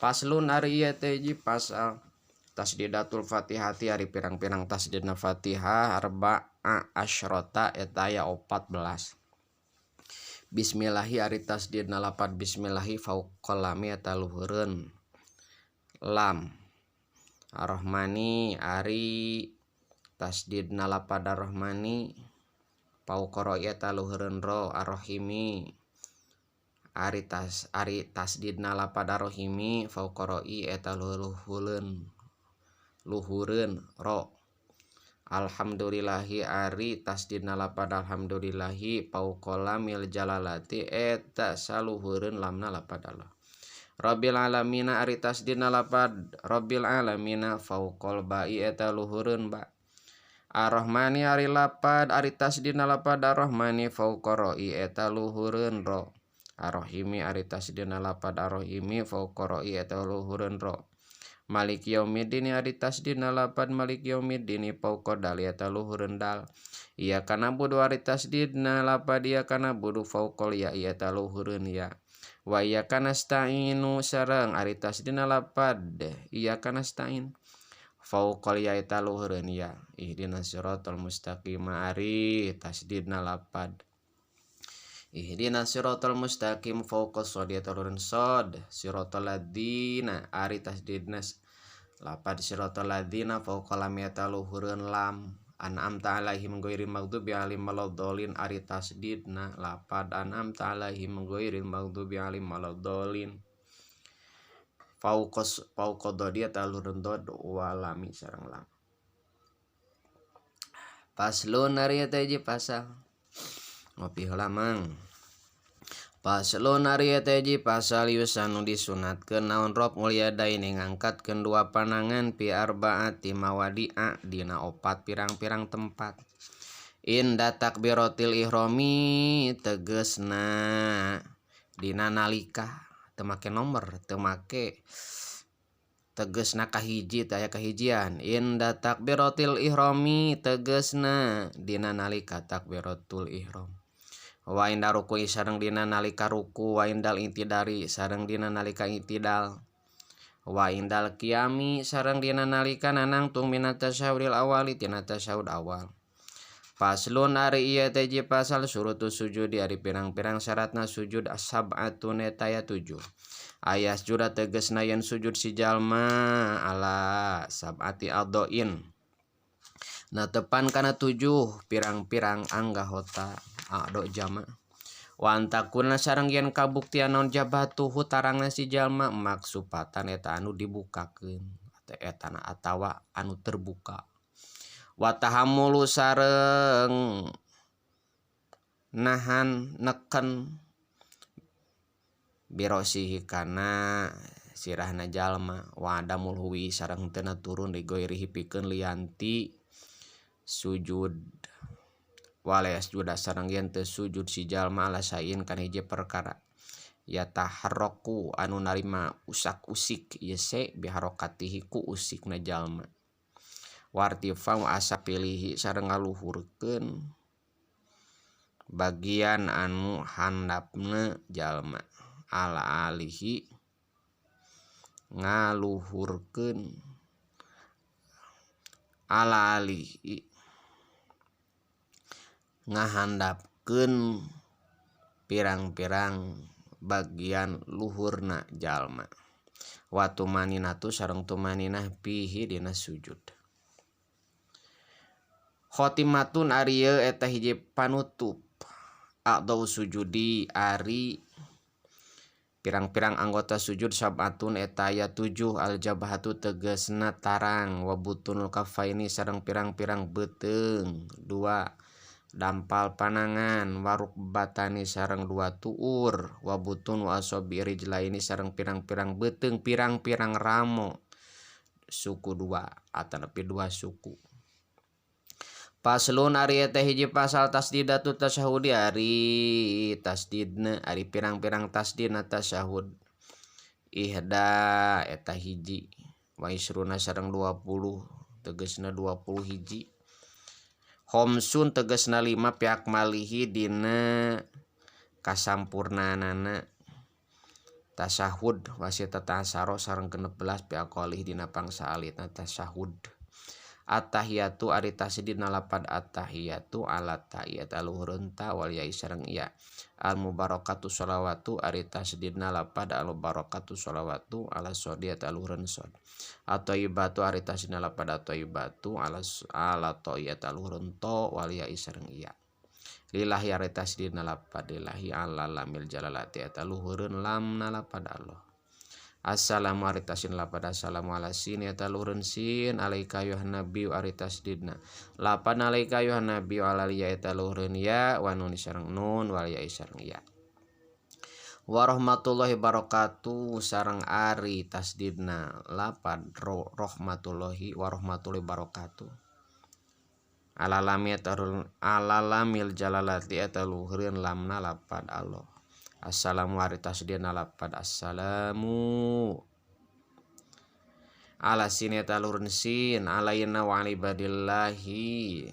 Faslun ari ieu teh hiji pasal tasdidatul Fatihati ari pirang-pirang tasdidna Fatihah arba'a asyrota eta aya 14. Bismillahi ari tasdidna lapad bismillahi fauqal lami eta luhureun lam. Ar-Rahmani ari tasdidna lapad Ar-Rahmani fauqa ra eta luhureun ra. Ar-Rahimi ari tasdidna lapad Ar-Rahimi fauqa ra eta luhureun ra. Alhamdulillahi ari tasdidna lapad alhamdulillahi fauqa lamil jalalati eta saluhureun lamna lapad Allah. Rabbil alamina ari tasdidna lapad rabbil alamina fauqal ba'i eta luhureun ba. Ar-Rahmani ari lapad ari tasdidna lapad Ar-Rahmani fauqa ra'i eta luhureun ra. Ar-Rahimi ari tasdidna lapad Ar-Rahimi fauqa ra'i eta luhureun ra. Maliki yaumiddin ari tasdidna lapad Maliki yaumiddin fauqa dal eta luhureun dal. Iyyaka na'budu ari tasdidna lapad iyyaka na'budu fauqal ya eta luhureun ya. Wa iyyaka nasta'inu sareng ari tasdidna lapad iyyaka nasta'in fauqal ya eta luhureun ya. Ihdinas siratal mustaqim ari tasdidna lapad ihdinas siratal mustaqim fauqa shad eta luhureun shad. Siratal ladzina ari tasdidna lapad siratal ladzina fauqa lam eta luhureun lam. An'amta alaihim ghairil maghdubi alaihim waladdallin ari tasdidna lapad an'amta alaihim ghairil maghdubi alaihim waladdallin fauqa dhad eta luhureun dhad wa lami sareng lam. Faslun ari eta hiji pasal ngopi heula mang. Faslun ari eta hiji pasal yusanu disunatkeun naon raf'ul yadaini ngangkatkeun dua panangan fi arbaati mawadi'a dina opat pirang-pirang tempat. Inda takbiratil ihrami tegesna dina nalika teu make nomor teu make tegesna kahiji teh aya kahijian. Inda takbiratil ihrami tegesna dina nalika takbiratul ihram. Wa inda ruku'i sareng dina nalika ruku. Wa indal intidari sareng dina nalika intidal. Wa indal qiyami sareng dina nalika nanangtung minat tasyahudil awali tina tasyahud awal. Faslun ari ieu teh hiji pasal surutus sujudi ari pirang-pirang syaratna sujud asab'atun eta aya 7. Ayas juda tegesna yen sujud si jalma ala sab'ati adhain. Nah tepan kana 7 pirang-pirang anggahota ado jama. Wa antakuna sareng yen kabuktian naon jabatuhu tarangna si jalma maksupatan eta anu dibukakeun eta atawa anu terbuka. Wa tahammulu sareng nahan neken birosihi kana sirahna jalma. Wa adamul huwi sareng teu turun digoirihi pikeun lianti sujud. Wala yasjuda sareng yen teu sujud si jalma ala sayin kana hiji perkara yataharraku anu narima usak-usik ieu se biharokatihi ku usikna jalma. Wartifa asa pilihi sareng ngaluhurkeun bagian anu handapna jalma ala alihi ngaluhurkeun ala alihi ngahandapkeun pirang-pirang bagian luhurna jalma wa tumaninatu sareng tumaninah fihi dina sujud. Khotimatun ari ieu eta hiji panutup a'dau sujudi ari pirang-pirang anggota sujud sab'atun eta aya 7 al-jabhatu tegasna tarang wa butunul kaffaini sareng pirang-pirang beuteung 2 dampal panangan warukbatani sareng 2 tuur wa butun wa asabi rijlaini sareng pirang-pirang beuteung pirang-pirang ramo suku 2 atanapi 2 suku. Paslon ari eta hiji pasal tasdidatu tasyahudi ari tasdidna ari pirang-pirang tasdidna tasyahud ihda eta hiji wa isruna sareng 20 tegasna 20 hiji homsun tegasna 5 pihak malihi dina kasampurnaanana tasyahud wasita tasaro sareng 16 pihak qalih dina pangsa alitna tasyahud. Attahiyatu ari tasdidna lapad attahiyatu ala ta'iyat aluhureun ta wal ya'i sareng iya. Al mubarakatu sholawatu ari tasdidna lapad al mubarakatu sholawatu ala sodiyat aluhureun sod. At-thayyibatu ari tasdidna lapad at-thayyibatu ala ala ta'iyat aluhureun ta wal ya'i sareng iya. Lillahi ari tasdidna lapad lillahi ala lamil jalalati eta luhureun lamna lapad Allah. Assalamu ari tasdidna lapad assalamu ala sin eta luhureun sin alaika ayuhan nabiyyu ari tasdidna lapad alaika ayuhan nabiyyu ala ya eta luhureun ya wa nun sareng nun wal ya sareng ya. Warahmatullahi barakatuh sareng ari tasdidna lapad rahmatullahi warahmatullahi barakatuh ala lam ala lamil jalalati eta luhureun lamna lapad Allah. Assalamu ari tasdidna lapad assalamu ala sin eta luhureun sin alaina wa ibadillahi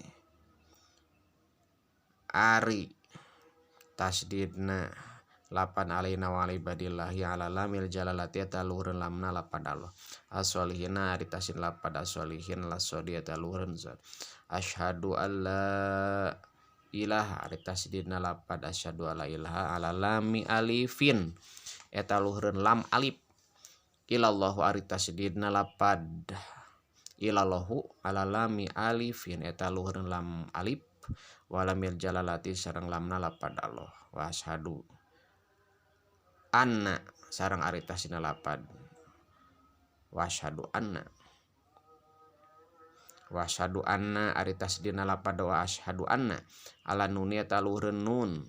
ari tasdidna lapan alaina wa ibadillahi ala lamil jalalati eta luhureun lamna lapad Allah. As-solihina ari tasdid lapad as-solihin lasodi eta luhureun zat. Asyhadu alla ilaha ari tasdidna lapad asyhadu alla ilaha ala lami alifin eta luhureun lam alif. Ilallahu ari tasdidna lapad ilallahu ala lami alifin eta luhureun lam alif walamil jalalati sareng lamna lapad Allah. Wa asyhadu anna sareng ari tasdidna lapad wa asyhadu anna wa asyhadu anna ari tasdidna lapad wa asyhadu anna ala nuni eta luhureun nun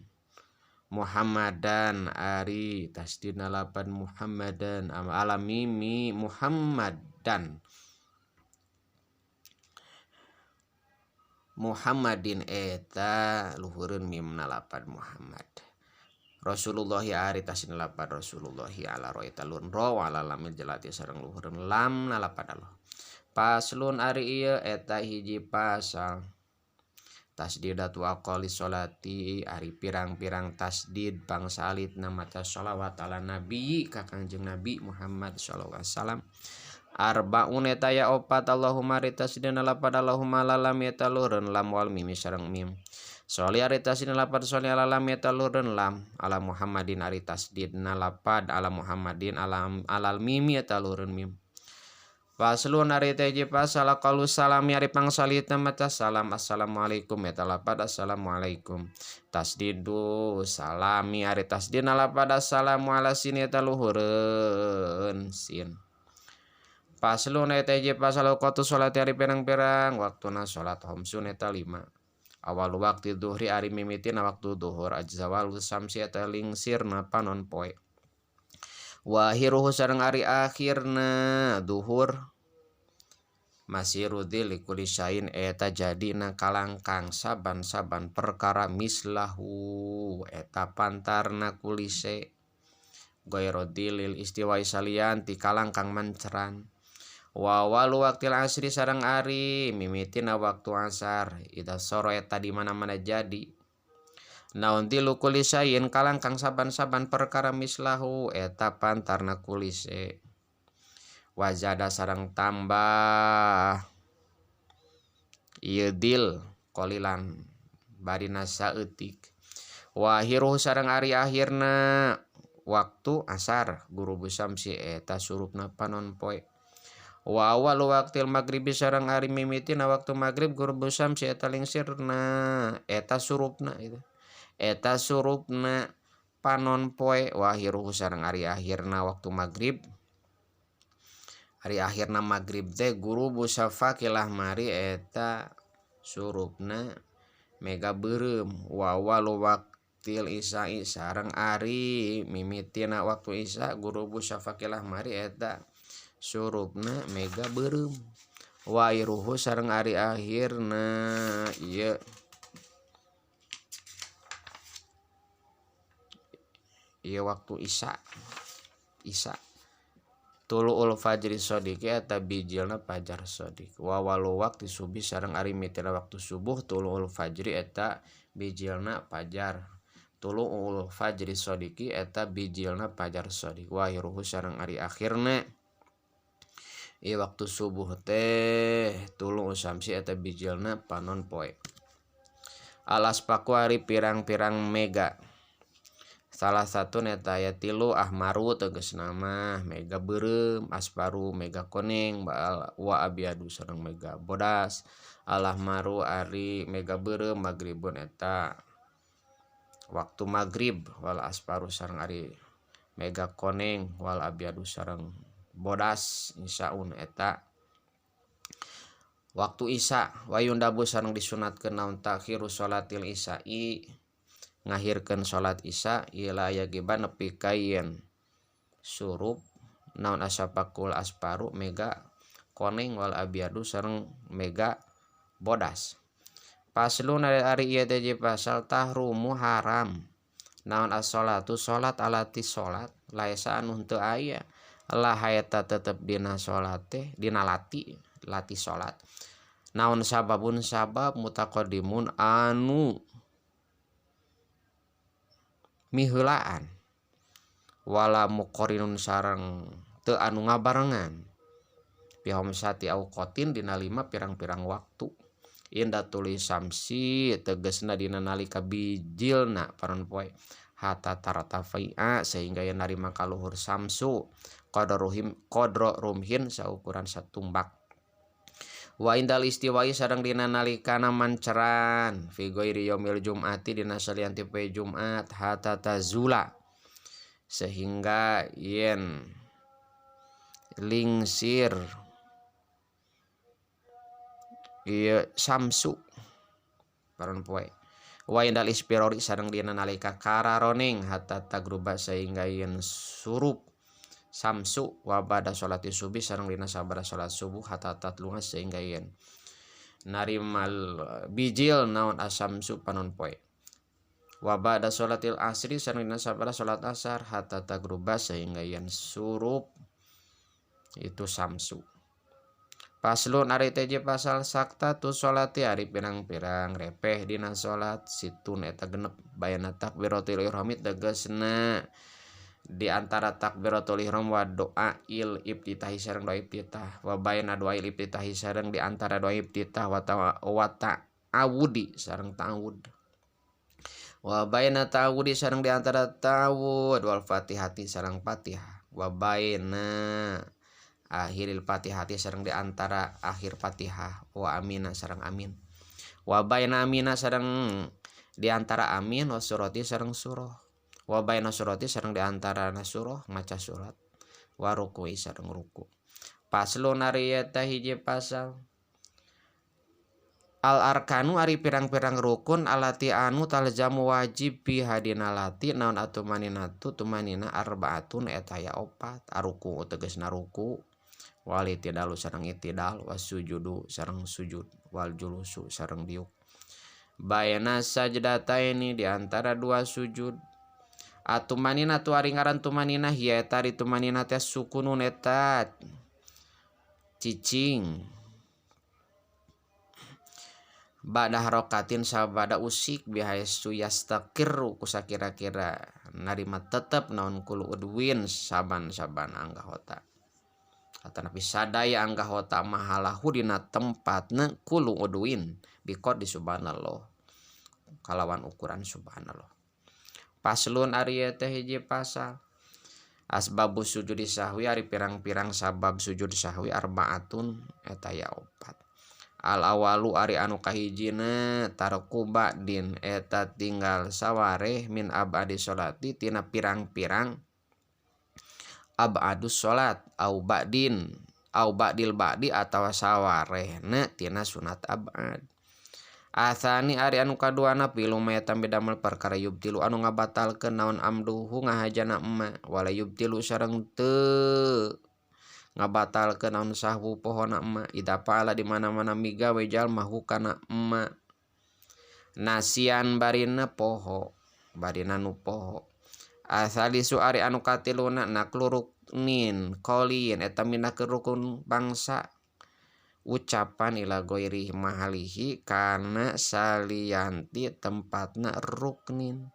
Muhammadan ari tasdidna lapad Muhammadan ala mimi Muhammadan Muhammadin eta luhureun mimna lapad Muhammad. Rasulullah ari tasdidna lapad Rasulullah ala ro eta luhureun ro ala lamil jalati sareng luhureun lam na lapad Allah. Paslon ari ieu eta hiji pasal tasdidatu aqali sholati ari pirang-pirang tasdid bangsa alitna maca sholawat ala nabi ka Kangjeng Nabi Muhammad sallallahu alaihi wasallam. Arbaun eta ya opat Allahumma ari tasdidna lapad Allahumma la lam eta luhureun lam wal mim sareng mim. Sholli ari tasdidna lapad sholli ala lam eta luhureun lam ala Muhammadin ari tasdidna lapad ala Muhammadin alal mim eta luhureun mim. Faslun ari teh hiji pasal qalu salami ari pangsalita maca salam assalamualaikum eta lapad assalamualaikum. Tasdidu salami ari tasdidna lapad assalamu ala sin eta luhureun sin. Faslun eta hiji pasal waqtu salat ari pirang-pirang waktuna salat khamsun eta 5. Awal waktu duhri ari mimitina waktu duhur ajzawal samsi eta lingsirna panon poe. Wa akhiruhu sareng ari akhirna duhur masirudil likuli syain eta jadina kalangkang saban-saban perkara mislahu eta pantarna kulise gairodilil istiwai salian ti kalangkang manceran. Wa awalu waqtil asri sareng ari mimitina waktu asar ida soro eta di mana-mana jadi naon tilu kulli sayin kalangkang saban-saban perkara mislahu eta pantarna kulise wazada sareng tambah ieu dil qalilan barina saeutik wa akhiruhu sareng ari akhirna waktu asar gurubu syamsi eta surupna panon poe wa awalu waqtil maghribi sareng ari mimitina waktu maghrib gurubu syamsi eta lingsirna eta surupna gitu eta surupna panon poe wa akhiruhu sareng ari akhirna waktu maghrib ari akhirna maghrib teh gurubu syafaqil ahmari eta surupna mega beureum wa awalu waqtil isya'i sareng ari mimitina waktu isya gurubu syafaqil ahmari eta surupna mega beureum wa akhiruhu sareng ari akhirna ieu ieu waktu isya isya tuluul fajri shodiqi eta bijilna fajar shodiq wa awalu waqti subuh sareng ari mimitina waktu subuh tuluul fajri eta bijilna fajar tuluul fajri shodiqi eta bijilna fajar shodiq wa akhiruhu sareng ari akhirna ieu waktu subuh teh tuluul syamsi eta bijilna panon poe alas paku ari pirang-pirang mega salah satu neta aya tilu ahmaru tegasna mah mega beureum asparu mega koneng wa abyadu sareng mega bodas alahmaru ari mega beureum maghribun eta waktu maghrib wal asparu sareng ari mega koneng wal abyadu sareng bodas isyaun eta waktu isya wa yundabu sareng disunatkeun naon takhiru sholatil isya'i ngahirkeun salat isya ila yagiba nepi ka yen surup naon asyafaqul asparu mega koneng wal abyadu sareng mega bodas faslun ari ieu teh pasal tahrumu haram naon as-sholatu salat alati salat laesa anu henteu aya lah eta tetep dina salat teh dina lati lati salat naon sababun sabab mutaqaddimun anu miheulaan wala muqarinun sareng teu anu ngabarengan fi khamsati auqatin dina lima pirang-pirang waktu inda tuli samsi tegasna dina nalika bijilna panon poe hatta tartafi'a sehingga yen narima kaluhur samsu qadaruhim qadra rumhin saukuran satumbak wa indal istiwa'i sareng dina nalikana manceran fi ghairi yaumil jum'ati dina salian ti poe Jumat hatta tazula sehingga yen lingsir ieu samsu panon poe wa indal ispirori sareng dina nalika kararoning hatta tagruba sehingga yen surup samsu wa ba'da sholati subuh sareng dina sabada salat subuh hatta tatlunga sehingga yen narimal bijil naon asamsu panon poe wa ba'da sholatil asri sareng dina sabada salat asar hatta tagruba sehingga yen surup itu samsu. Faslun ari teh pasal sakta tu sholati ari pirang-pirang repeh dina salat situn eta genep bayana takbiratul ihram tegasna di antara takbiratul ihram wa doa il iftitahi sareng doa iftitah wa bayna doa il iftitahi sareng di antara doa iftitah wa ta'awudi sareng ta'awud wa bayna ta'awudi sareng di antara ta'awud wal fatihati sareng fatihah wa bayna akhiril fatihati sareng di antara akhir fatihah wa amina sareng amin wa bayna amina sareng di antara amin wa surati sareng surah wa baina surati sareng di antara surah maca surat wa ruku'i sareng ruku. Faslun ari eta hiji pasal al arkanu ari pirang-pirang rukun alati anu talzamu wajib bi hadina lati naon atumaninatu tumanina arbaatun eta aya opat aruku tegasna ruku wal itidalu sareng itidal wasujudu sareng sujud wal julusu sareng diuk baina sajdataini di antara dua sujud atumanina tu ari ngaran tumanina hiya eta ari tumanina teh sukunun eta Cicing ba'da harokatin sabada usik bihaitsu yastaqirru kusakira-kira narima tetep naon kulu udwin saban-saban anggota atanapi sadaya anggota mahalahu dina tempatna kulu udwin biqadri subhanallah kalawan ukuran subhanallah. Paslon ari teh hiji pasal. Asbabus sujudi sahwi ari pirang-pirang sabab sujud sahwi arbaatun eta ya opat. Al awalu ari anu kahijina tarku ba'din eta tinggal sawareh min abadi sholati tina pirang-pirang abadus sholat au ba'din au ba'dil ba'di atawa sawarehna tina sunat abad. Atsani ari anu kaduana fi'lu ma eta midamel perkara yubtilu anu ngabatalkeun naon amduhu ngahajana emma wala yubtilu sareng teu ngabatalkeun naon sahwu pohona emma idza fa'ala di mana-mana migawe jalma hukana emma nasian barina poho barina nu poho. Asalisu ari anu katiluna naklu ruknin qolin eta minakeun rukun bangsa ucapan ila ghairi mahalihi kana salianti tempatna ruknin.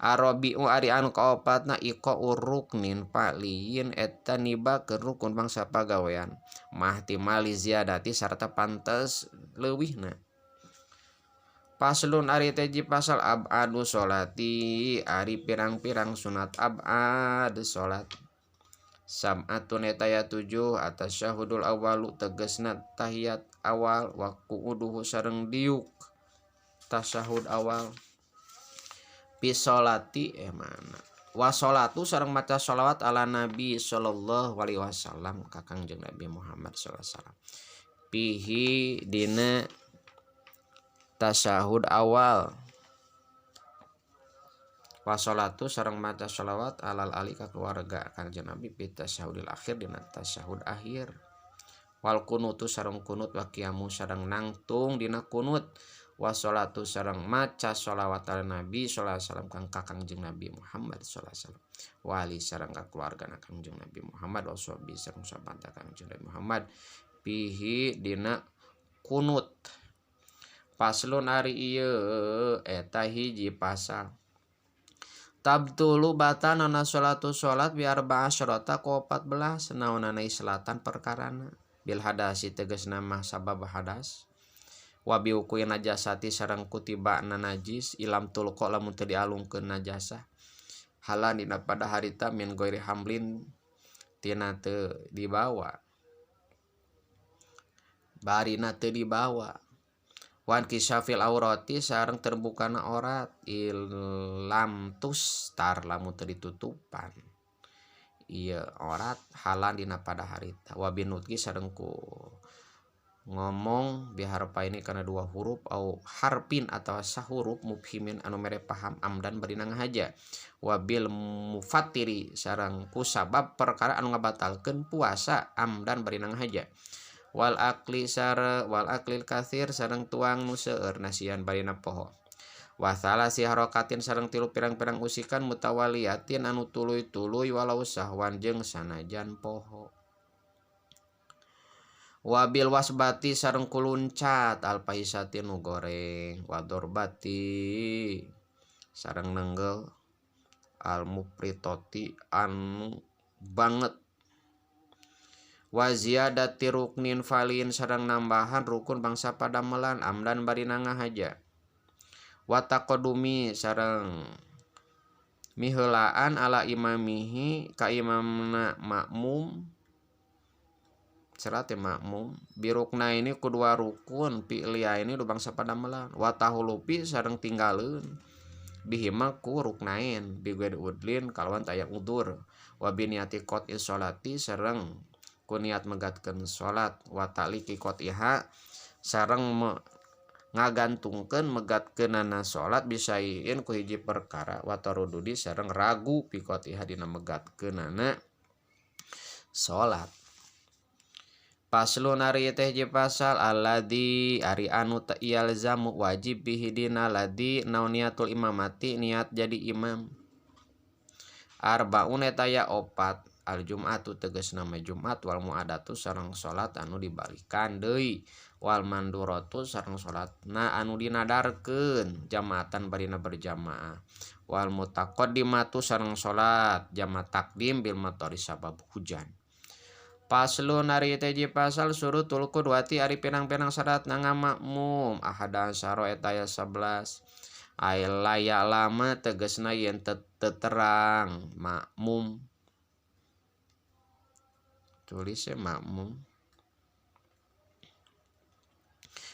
Arabiu ari anu kaopatna iqa'ur ruknin paliin eta nibakeun rukun bangsa pagawean mahtimali ziyadati sarta pantes leuwihna. Paslon ari teh pasal abadu sholati ari pirang-pirang sunat abad salat. Sam'atun eta ya 7 atasyahudul awalu tegesna tahiyat awal wa qu'uduhu sareng diuk tasyahud awal. Fi sholati mana wa sholatu sareng maca sholawat ala nabi sallallahu alaihi wasallam ka Kangjeng Nabi Muhammad sallallahu alaihi wasallam. Fihi dina tasyahud awal wa sholatu sareng maca sholawat alal ali ka keluarga Kangjeng Nabi fi tasyahudil akhir dina tasyahud akhir. Wal kunutu sareng kunut wa qiyamu sareng nangtung dina kunut wa sholatu sareng maca sholawat ala nabi sallallahu alaihi wasallam kang ka Kangjeng Nabi Muhammad sallallahu alaihi wasallam wali sareng ka keluarga Kangjeng Nabi Muhammad wa sahbi sareng sahabat Kangjeng Nabi Muhammad fihi dina kunut. Paslon ari ieu eta hiji pasal. Tabtulu batanana sholatu sholat bi arba'a asyrata ku 14 naonana islatan perkarana bil hadasi tegasna mah sabab hadas wa bi uqui najasati sareng kutibana najis ilam tulqa lamun teu dialungkeun najasah halan dina pada harita min ghairi hamlin tina teu dibawa barina teu dibawa wan kisyafil aurati sareng terbukana aurat ilam tustar lamun teu ditutupan ieu aurat halan dina pada harita wa binutki sareng ku ngomong biharpa ini karena dua huruf au harpin atau sahuruf mubhimin anu mere paham amdan barina ngahaja wabil mufatiri sareng ku sabab perkara anu ngabatalkeun puasa amdan barina ngahaja wal akli sare wal aklil katsir sareng tuang nu seueur nasian barina poho wa salasi harokatin sareng tilu pirang-pirang usikan mutawaliatin anu tuluy-tuluy walau sahwan jeung sanajan poho wabil wasbati sareng kuluncat alpahisati nu goreng wadorbati sareng nenggel almupritoti anu banget waziyadati ruknin falin sareng nambahan rukun bangsa padamelan amdan barina ngahaja wataqadumi sareng miheulaan ala imamihi ka imamna makmum serate makmum birukna ini kedua rukun fi'liya ini du bangsa padamelan watahulupi sareng tinggaleun bihima ku ruknain bighairi udlin kalawan taya udur wa biniati qat'i sholati sareng ku niat megatkeun salat wa ta'liqi qat'iha sareng ngagantungkeun megatkeunana salat bisain ku hiji perkara wa tarududi sareng ragu fi qat'iha dina megatkeunana salat. Paslon ari teh je pasal alladzi ari anu yalzamu wajib bihi dina ladzi naon niatul imamati niat jadi imam. Arbaun eta ya opat. Al jum'atu tegasna Jumat wal muadatu sareng salat anu dibalikan deui wal manduratu sareng salatna anu dinadarkeun jamaatan barina berjamaah wal mutaqaddimatu sareng salat jama takdim bil matori sabab hujan. Paslon ari teh pasal surutul qudwati ari pirang-pirang syaratna ngamakmum ahada asyara eta aya 11 ay laya lama tegasna yen terang makmum tulisnya makmum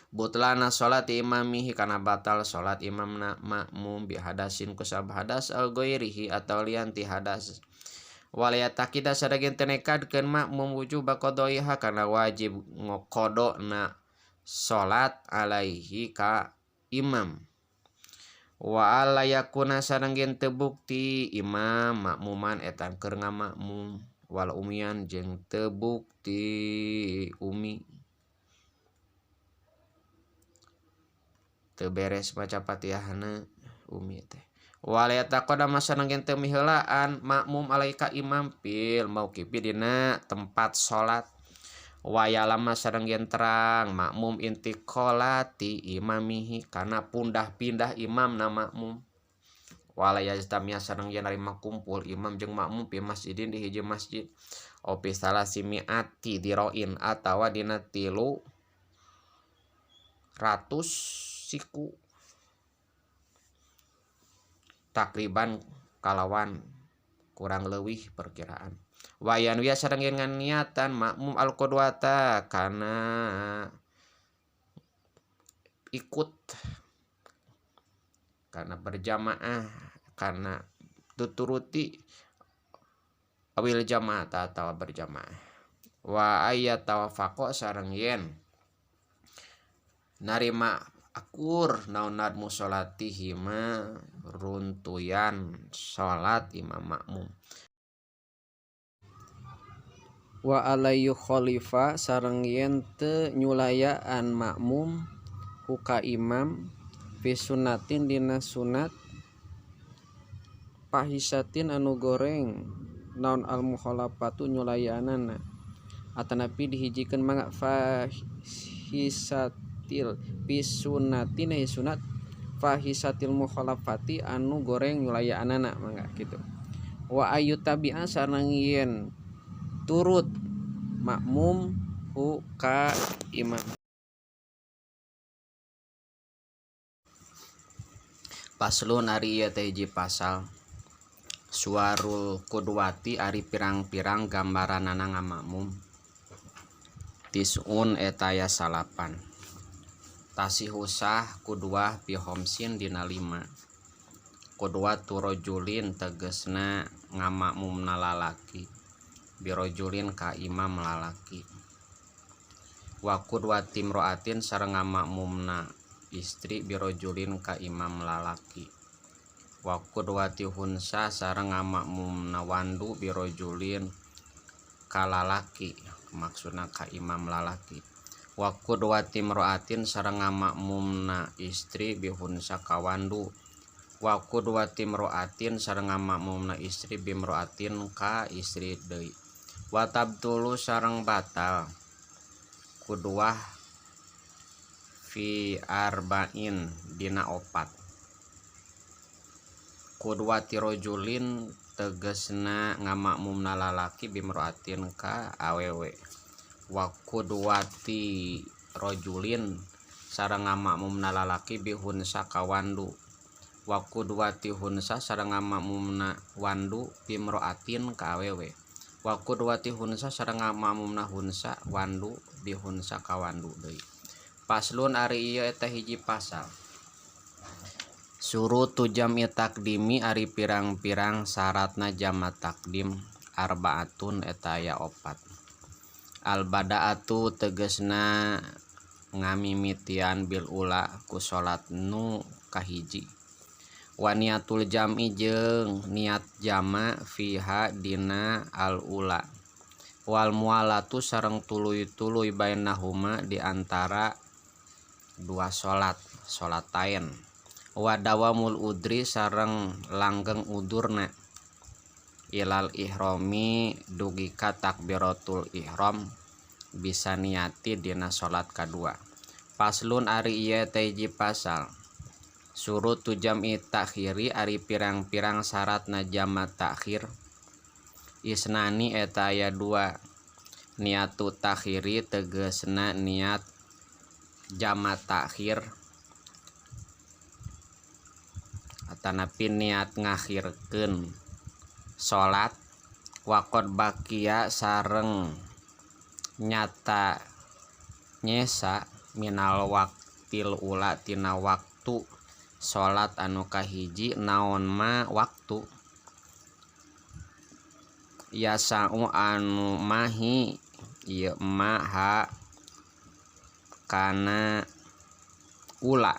butlana salat imamihi kana batal salat imamna makmum bi hadasin ku sabab hadas al ghairihi atau lian ti hadas walaya takida sadagin teu nekadkeun makmum wujuba qadaiha kana wajib ngoqodona salat alaihi ka imam wa alla yakuna sareng teu bukti imam makmuman eta keur ngamakmum wal umian jeung teu bukti umi teu beres maca Fatihahna umi teh wal yataqaddama sareng teu miheulaan makmum alaika imam fil mauqifi dina tempat salat wayalama sareng terang makmum intiqalati imamihi kana pundah-pindah imamna makmum wala yajtamia sareng yen narima kumpul imam jeung makmum fi masjidin di hiji masjid opi salasi miati diroin atawa dina 300 siku takriban kalawan kurang leuwih perkiraan wayan wiya sareng yen niatan makmum al qudwata kana ikut karena berjamaah karena tuturuti awil jamaah atau berjamaah wa ayat tawafaqo sareng yen narima akur naon musolatihi ma runtuyan salat imam makmum wa alayu khalifa sareng yen teu nyulayaan makmum huka imam fi sunnatin dina sunat fahisatin anu goreng naon al mukhalafatu nyulayaanana atanapi dihijikeun mangga fahisatil fi sunnatin sunat fahisatil mukhalafati anu goreng nyulayaanana mangga kitu wa ayu tabi'a sareng yen turut makmum hu ka imam. Paslon ari ieu teh hiji pasal suarul qudwati ari pirang-pirang gambaranana ngamakmum tis'un eta aya 9 tasihusah qudwah fi khamsin dina 5 qudwatu rajulin tegesna ngamakmumna lalaki birojulin ka imam lalaki wa qudwati imro'atin sareng ngamakmumna istri birojulin ka imam lalaki wa qudwati hunsa sareng ngamakmumna wandu birojulin ka lalaki maksudna ka imam lalaki wa qudwati imro'atin sareng ngamakmumna istri bihunsa ka wandu wa qudwati imro'atin sareng ngamakmumna istri bimro'atin ka istri deui wa tabtulu sareng batal qudwah fi arba'in dina 4 qudwati rajulin tegesna ngamakmumna lalaki bimro'atin ka awewe wa qudwati rajulin sareng ngamakmumna lalaki bihunsa ka wandu wa qudwati hunsa sareng ngamakmumna wandu bimro'atin ka awewe wa qudwati hunsa sareng ngamakmumna hunsa wandu bihunsa ka wandu deui. Paslon ari ieu eta hiji pasal surutu jam'i takdimi ari pirang-pirang syaratna jama takdim arbaatun eta aya 4 al bada'atu tegesna ngamimitian bil ula ku salat nu kahiji wa niatul jam'i jeung niat jama fiha dina al ula wal mualatu sareng tuluy-tuluy bainahuma di antara dua salat salatain wa dawamul udri sareng langgeng udurna Ilal ihromi dugi ka takbiratul ihram bisa niati dina salat kadua. Faslun ari ieu teh hiji pasal. Surutu jam'i takhiri ari pirang-pirang syaratna jama takhir. Isnani eta aya dua. Niatu takhiri tegesna niat jama takhir atanapi niat ngakhirkeun salat waqad baqiya sareng nyata nyesa minal waqtil ula tina waktu salat anu kahiji naon ma waktu yasau anu mahi ieu ma ha kana ula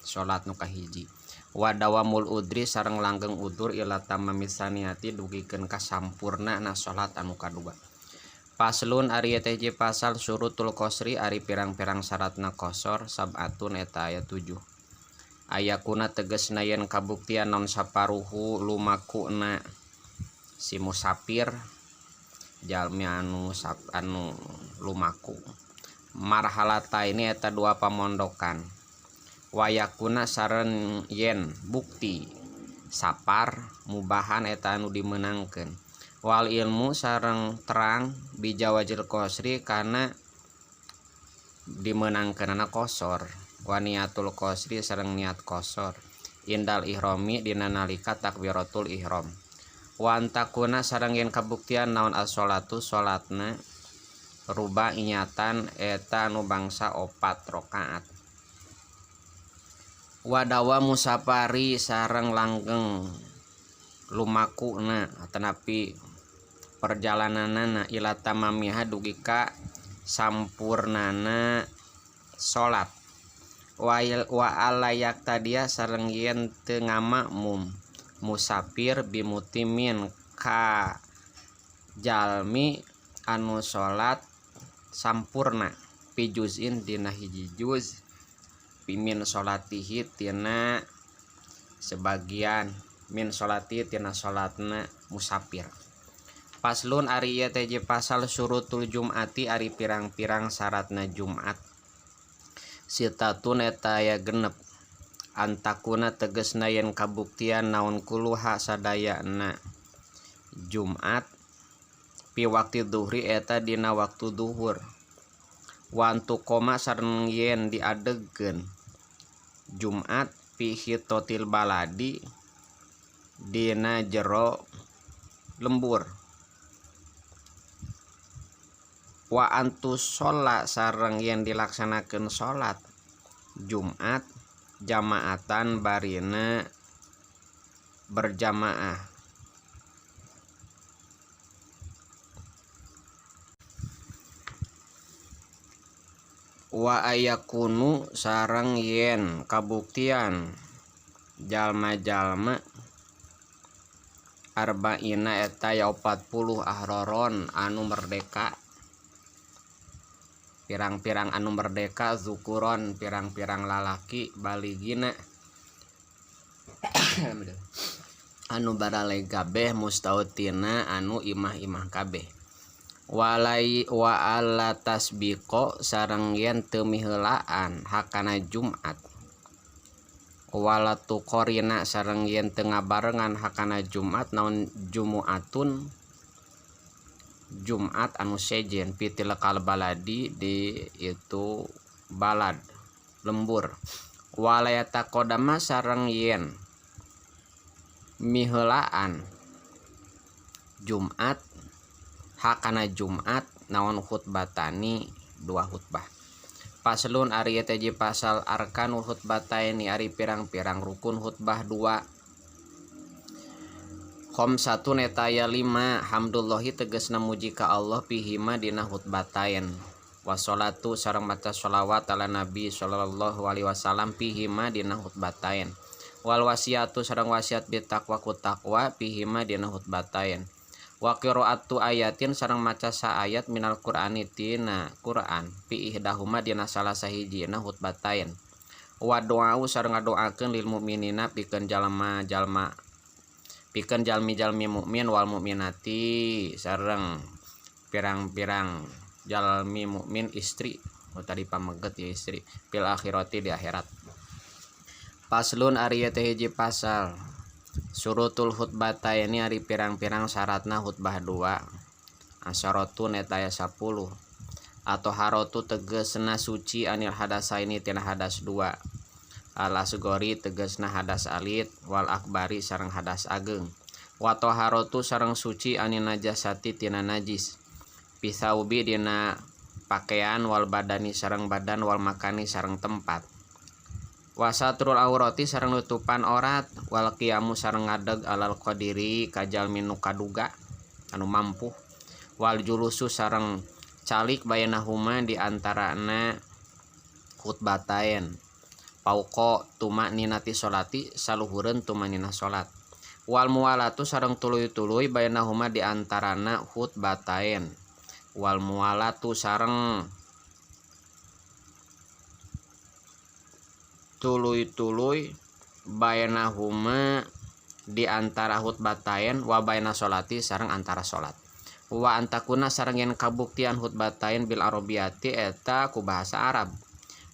salat nu kahiji wa dawamul udri sareng langgeng udur ila tamamisaniati dugikeun ka sampurna na salat anu kadua. Faslun ari teh hiji pasal syurutul qasri ari pirang-pirang syaratna qasar sab'atun eta aya 7. Ayakuna tegesna yen kabuktian non saparuhu lumakuna si musafir jalmi anu anu lumaku marhalata ini eta dua pamondokan wayakuna sareng yen bukti sapar mubahan eta anu dimenangkeun wal ilmu sareng terang bijawajil qasri kana dimenangkeunana qasar wa niatul qasri sareng niat qasar indal ihromi dina nalika takbiratul ihram wa antakuna sareng yen kabuktian naon as-sholatu salatna rubaiyatan eta anu bangsa 4 rakaat wadawa musafari sareng langgeng lumakuna atanapi perjalananana ila tamamiha dugi ka sampurnana salat wa alayak tadia sareng yen teu ngamakmum musafir bimutimin ka jalmi anu salat sampurna fi juz'in dina hiji juz min salatihi tina sebagian min salati tina salatna musafir. Faslun ari ieu teh pasal syurutul jum'ati ari pirang-pirang syaratna Jumat. Sitatun eta aya 6 antakuna tegesna yen kabuktian naon kuluha sadayana Jumat pi waktu duhri eta dina waktu duhur wantu koma sareng yen diadegkeun Jumat pi hitotil baladi dina jero lembur wa antu sholat sareng yen dilaksanakeun salat Jumat jamaatan barina berjamaah. Wa ayakunu sareng yen kabuktian jalma-jalma arba'ina eta ya 40 ahroron anu merdeka pirang-pirang anu merdeka zukuron pirang-pirang lalaki baligina anu baraleg kabeh mustautina anu imah-imah kabeh walai wa ala tasbiqo sareng yen teu miheulaan hakana Jumat wala tuqorina sareng yen teu ngabarengan hakana Jumat naon jumuatun Jumat anu sejen pitilkal baladi di itu balad lembur wala yataqaddama sareng yen miheulaan Jumat hakana Jumat naon khutbatani dua khutbah. Faslun ari teh pasal arkanu khutbataini ari pirang-pirang rukun khutbah dua. Khamsatun eta aya 5 hamdulillahi tegasna muji ka Allah pihima dina khutbatain. Wassalatu sareng maca sholawat ala nabi sallallahu alaihi wasallam pihima dina khutbatain. Wal wasiatu sareng wasiat bitaqwa ku taqwa pihima dina khutbatain. Wa qiraatu ayatin sareng maca saayat minal Qur'ani tina Qur'an fi ihdahuma dina salah sahijina khutbatain. Wa doa sareng ngadoakeun lil mukminina pikeun jalma-jalma Pikeun jalmi-jalmi mukmin wal mukminati sareng pirang-pirang jalmi mukmin istri. Oh, tadi pameget ya istri fil akhirati di akhirat. Paslon ari teh hiji pasal. Surutul khutbataini ari pirang-pirang syaratna khutbah dua. Asyaratun eta aya 10. Atau harotu tegesna suci anil hadasaini tina hadas dua. Al asgori tegesna hadas alit wal akbari sareng hadas ageng. Wa taharotu sareng suci anil najasati tina najis. Pisaubi dina pakaian wal badani sareng badan wal makani sareng tempat. Wasatrul aurati sareng nutupan orat wal qiyamu sareng ngadeg alal qadiri ka jalmi nu kaduga anu mampu. Wal julusu sareng calik bainahuma di antarana khutbatain. Pauko tumakninati sholati saluhureun tumanina salat. Wal muwalatu sareng tuluy-tuluy bainahuma di antarana khutbatain. Wal muwalatu sareng tuluy-tuluy bainahuma di antara khutbatain wa baina sholati sareng antara salat. Wa antakuna sareng yen kabuktian khutbatain bil arabiyati eta ku bahasa Arab.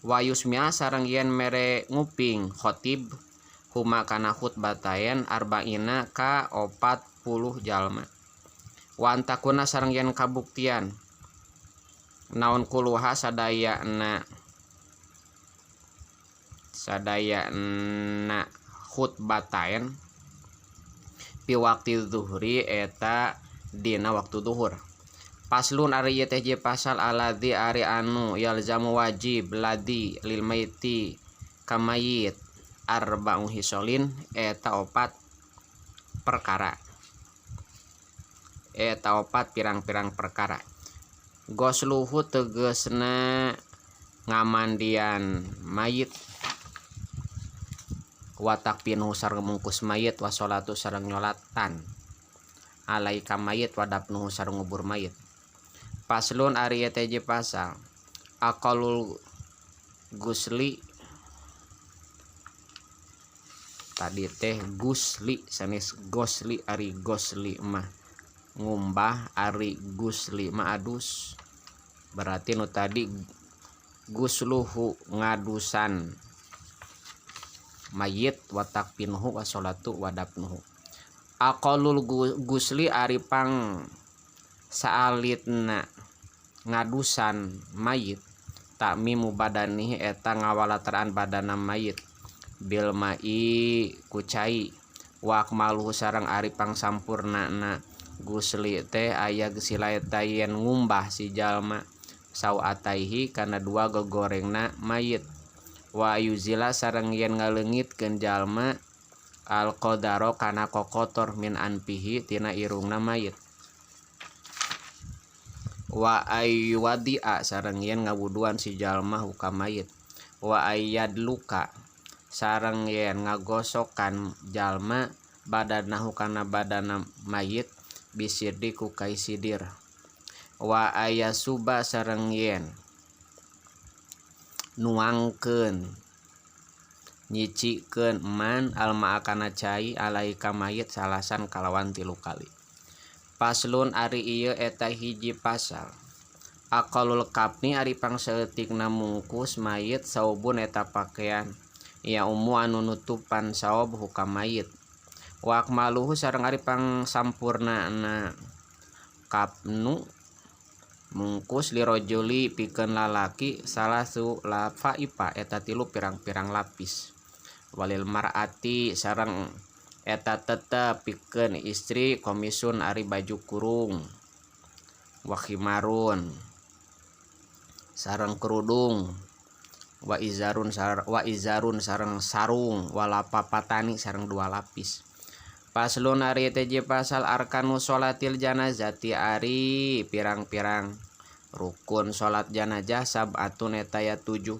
Wa yusmi'a sareng yen mere nguping khotib huma kana khutbatain arba'ina ka 40 jalma. Wa antakuna sareng yen kabuktian naon kuluha sadayana khutbatain pi waqti zuhri eta dina waktu zuhur. Paslun ari ieu teh pasal aladzi ari anu yalzamu wajib ladzi lil maiti kamayit arba'u hisolin eta opat perkara. Eta opat pirang-pirang perkara. Gosluhu tegesna ngamandian mayit watak pinuh sareng mungkus mayit wasolatu sareng nyolatan alaika mayit wadapnuhu sareng ngubur mayit. Paslon ari teh pasal aqalul gusli tadi teh gusli sanes gosli ari gosli mah ngumbah ari gusli mah adus berarti nu tadi gusluhu ngadusan mayit watak pinuhu wasolatu wadapnuhu. Aqalul gusli ari pang saalitna ngadusan mayit takmimu badanihi eta ngawalateraan badana mayit bil ma'i ku cai wa akmaluhu sareng ari pang sampurnana gusli teh aya gesila eta yen ngumbah si jalma sawataihi kana dua gogorengna mayit wa yuzila sareng yen ngaleungitkeun jalma al qadaro kana kokotor min anfihi tina irungna mayit wa ayyuwadia sareng yen ngawuduan si jalma huka mayit wa ayyadluka sareng yen ngagosokan jalma badanahu kana badana mayit bisirdi ku kai sidir wa ayasuba sareng yen nuangkeun nyicikeun man alma kana cai alaika mayit salasan kalawan 3 kali. Paslon ari ieu eta hiji pasal. Aqalul kafni ari pangsaeutikna mungkus mayit saubun eta pakaian ya umu anu nutupan saob huka mayit. Wa akmaluhu sareng ari pangsampurnana kafnu mungkus lirojuli pikeun lalaki salasu lafaipa eta 3 pirang-pirang lapis. Walil mar'ati sareng eta tetep pikeun istri komisun ari baju kurung wa khimarun sareng kerudung wa izarun sareng sarung walapapatani sareng 2 lapis. Paslon ari teh pasal arkanu sholatil janazati ari pirang-pirang rukun salat janazah sab'atun eta ya 7.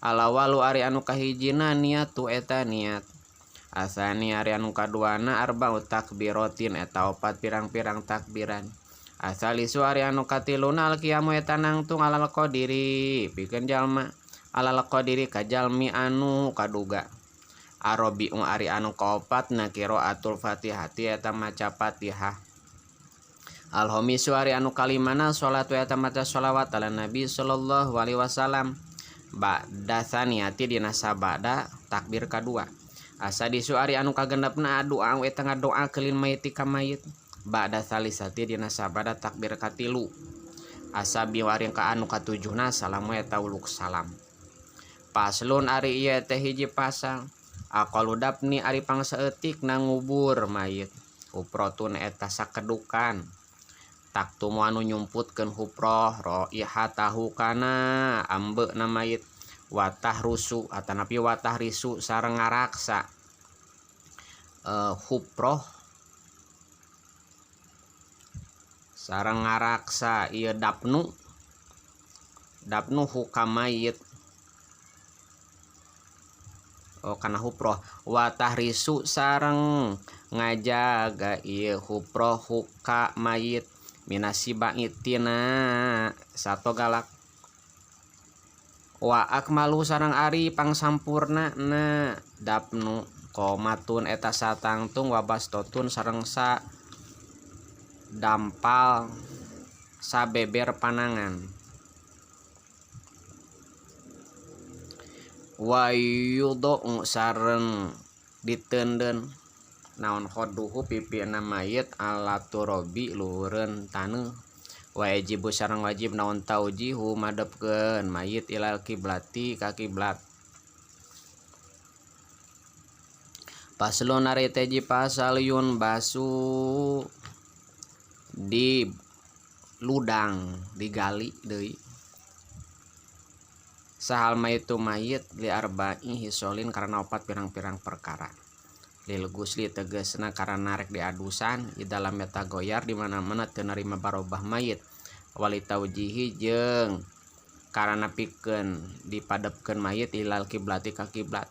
Alawalu ari anu kahijina niatu eta niat. Asani ari anu kaduana arba'u takbiratin eta 4 pirang-pirang takbiran. Asalisu ari anu katiluna alqiyamu eta nangtung alal qadiri pikeun jalma alal qadiri ka jalmi anu kaduga. Arrobi'u ari anu kaopatna qiraatul Fatihati eta maca Fatihah. Al-khamisu ari anu kalimana sholatu eta maca sholawat ala Nabi sallallahu alaihi wasallam ba'da tsaniyati dina sabada takbir kadua. Asadisu ari anu kagenepna doa eta ngadoa lil mayiti ka mayit ba'da salisati dina sabada takbir katilu. Asabi'u ari ka anu katujuhna salamu eta uluk salam. Faslun ari ieu teh hiji pasal. Aqallu dafni ari pangsaeutikna ngubur mayit huprotun eta sakedukan taktumu anu nyumputkeun huproh roihatahu kana ambeuna mayit watah rusu atanapi watah risu sareng ngaraksa huproh sareng ngaraksa ieu dafnu dafnu hukam mayit. Oh, kana huproh watah risu sareng ngajaga ieu huproh huka mayit minasibai tina sato galak wa akmalu sareng ari pangsampurna na dafnu qomatun eta satangtung wabastotun sareng sa dampal sabeber panangan wa yudau sareng ditenden naon khoduhu pipina mayit ala turabi luhureun taneuh wajibu sareng wajib naon taujihu madepkeun mayit ilal kiblati ka kiblat. Faslun ari teh pasal yun basu di ludang digali deui sahal mayitu mayit li arba'i hisolin karena opat pirang-pirang perkara. Lil gusli tegesna karena rek diadusan di dalam eta goyar di mana-mana teu narima barobah mayit wali taujihi jeung karena pikeun dipadepkeun mayit ilal kiblati ka kiblat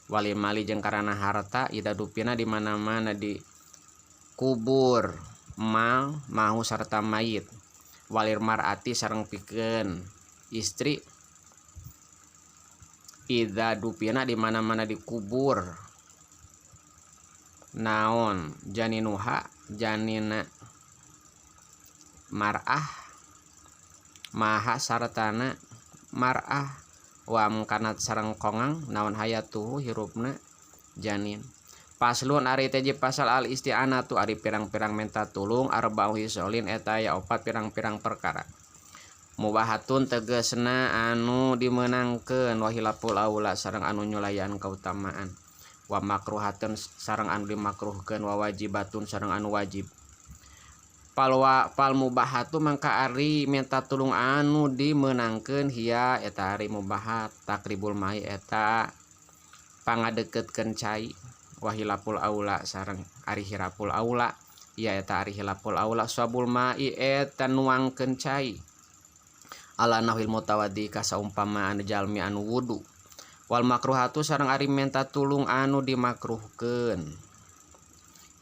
wali mali jeung karena harta ida dupina di mana-mana di kubur mal mahu sarta mayit walir mar'ati sareng pikeun istri ida dupina di mana-mana dikubur naon janinuha janina mar'ah maha sartana mar'ah wa kanat sareng kongang naon hayatuhu hirupna janin. Paslon ari teh pasal al isti'anatu ari pirang-pirang menta tulung arba'u hisolin eta aya opat pirang-pirang perkara. Mubahatun tegesna anu dimenangkeun wa hilaful aula sareng anu nyulayan kautamaan wa makruhatun sareng anu dimakruhkeun wa wajibatun sareng anu wajib. Palwa pal mubahatu mangka ari minta tulung anu dimenangkeun hiya eta ari mubahat takribul mai eta pangadeukeutkeun cai wa hilaful aula sareng ari hilaful aula ieu eta ari hilaful aula sabul mai eta nuangkeun cai ala nahwil mutawaddi kasaumpama anu jalmi anu wudu wal makruhatu sareng ari menta tulung anu dimakruhkeun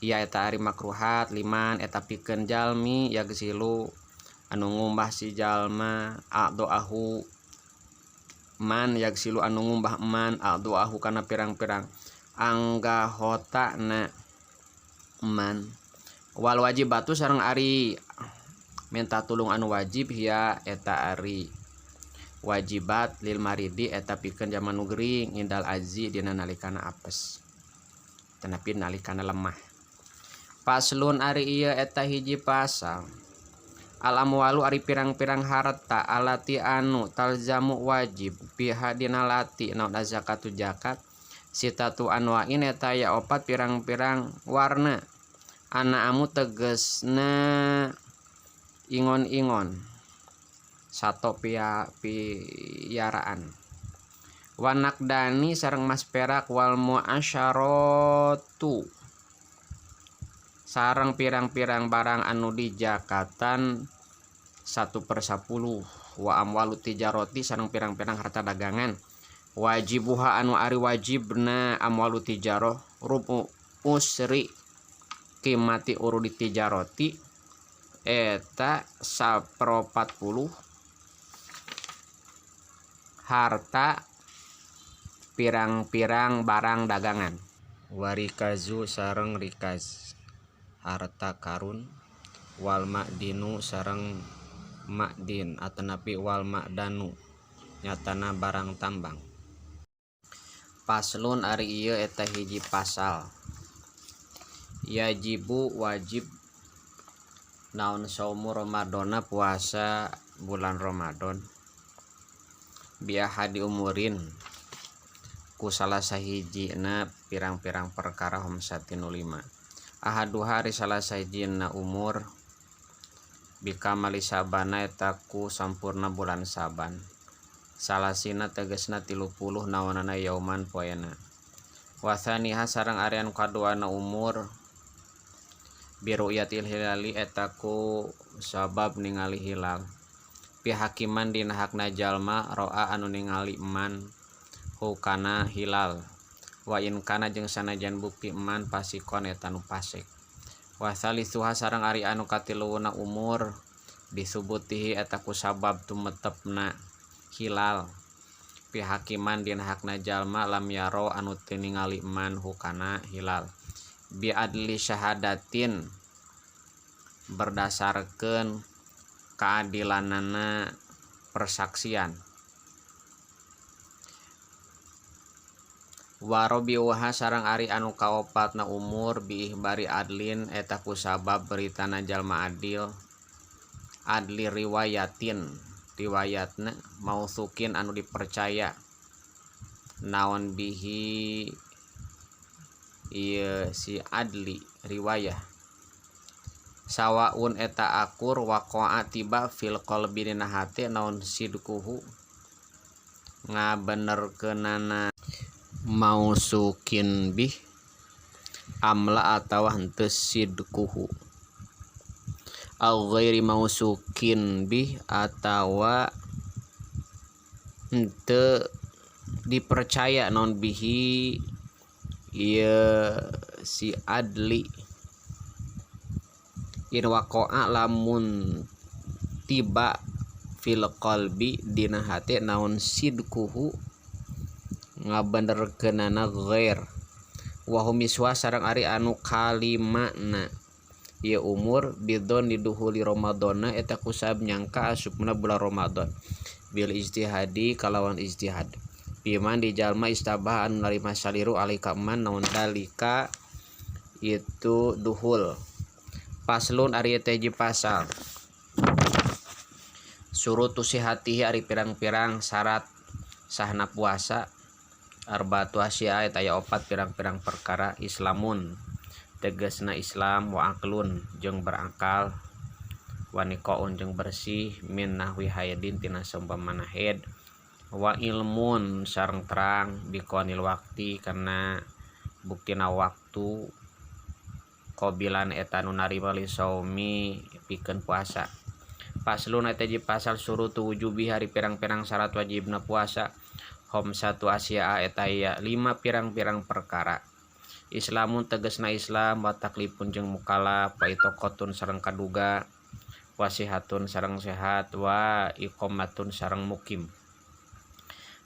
ieu eta ari makruhat liman eta pikeun jalmi yagsilu anu ngumbah si jalma a'doahu man yagsilu anu ngumbah man a'doahu kana pirang-pirang anggahotana man wal wajibatu sareng ari minta tulung anu wajib hiya eta ari wajibat lil maridi eta pikeun jaman nu gering indal azi dina nalikana apes tanapi nalikana lemah. Faslun ari ieu eta hiji pasal al amwalu ari pirang-pirang harta alati anu talzamu wajib piha dina lati naon zakatu zakat sitatu anwa'in eta aya opat pirang-pirang warna ana amu tegesna ingon-ingon sato piaraan wanak dani sareng mas perak wal muasyaratu sareng pirang-pirang barang anu dijakatan 1/10 wa amwalu tijaroti sareng pirang-pirang harta dagangan wajibuha anu ari wajibna amwalu tijaroh rubu usri kimati urudi tijaroti eta 1/40 harta pirang-pirang barang dagangan. Warikazu sareng rikaz harta karun wal ma'dinu sareng ma'din atanapi wal ma'danu nyatana barang tambang. Faslun ari ieu eta hiji pasal. Yajibu wajib naon saumu Ramadhana puasa bulan Ramadan bi ahadi umurin ku salah sahijina pirang-pirang perkara khamsatin nu lima. Ahaduha ari salah sahijina umur bikamali Sya'bana eta ku sampurna bulan Syaban. Salasina tegesna 30 naonana yauman poena. Wa tsaniha sareng ari anu kaduana umur biru'yatil hilali eta ku sabab ningali hilal. Fi hakiman dina hakna jalma ro'a anu ningali man hu kana hilal. Wa in kana jeung sanajan bukti man fasikon eta nu fasik. Wa tsalisuha sareng ari anu katiluuna umur bisubutihi eta ku sabab tumetepna hilal. Fi hakiman dina hakna jalma lam yaro anu teu ningali man hu kana hilal. Bi adli syahadatin berdasarkeun keadilanana persaksian. Wa rabi'uha sareng ari anu kaopatna umur bi ihbari adlin eta ku sabab beritana jalma adil adli riwayatin riwayatna mautsukin anu dipercaya naon bihi ieu si adli riwayah sawaun eta akur waqa'a tiba fil qalbi dina hate naon sidquhu ngabenerkeunana mausukin bih amla atawa henteu sidquhu au ghairi mausukin bih atawa henteu dipercaya naon bihi ieu si adli. In waqa'a lamun tiba fil qalbi dina hate naon sidquhu ngabenerkeunana ghair wa hum iswa sareng ari anu kalimana ieu umur bidon diduhuli Ramadhana eta kusab nyangka asupna bulan Ramadan bil ijtihadi kalawan ijtihad piman di jalma istabah anu narima saliru alika man naon dalika itu duhul. Faslun ari teh hiji pasal. Surutu sihatihi ari pirang-pirang syarat sahna puasa arba'atu asya eta aya opat pirang-pirang perkara. Islamun tegasna Islam wa aqlun jeung berakal wa niqaun jeung bersih min nahwi haidin tina saumpamana haid wa ilmun sareng terang biqonil waqti kana buktina waktu qabilan eta nu narima li saumi pikeun puasa. Faslun eta hiji pasal surutu wujubi hari pirang-pirang syarat wajibna puasa khamsatu asya eta aya 5 pirang-pirang perkara. Islamun tegasna Islam wa taklifun jeung mukallaf wa itaqatun sareng kaduga wasihatun sareng sehat wa iqamatun sareng mukim.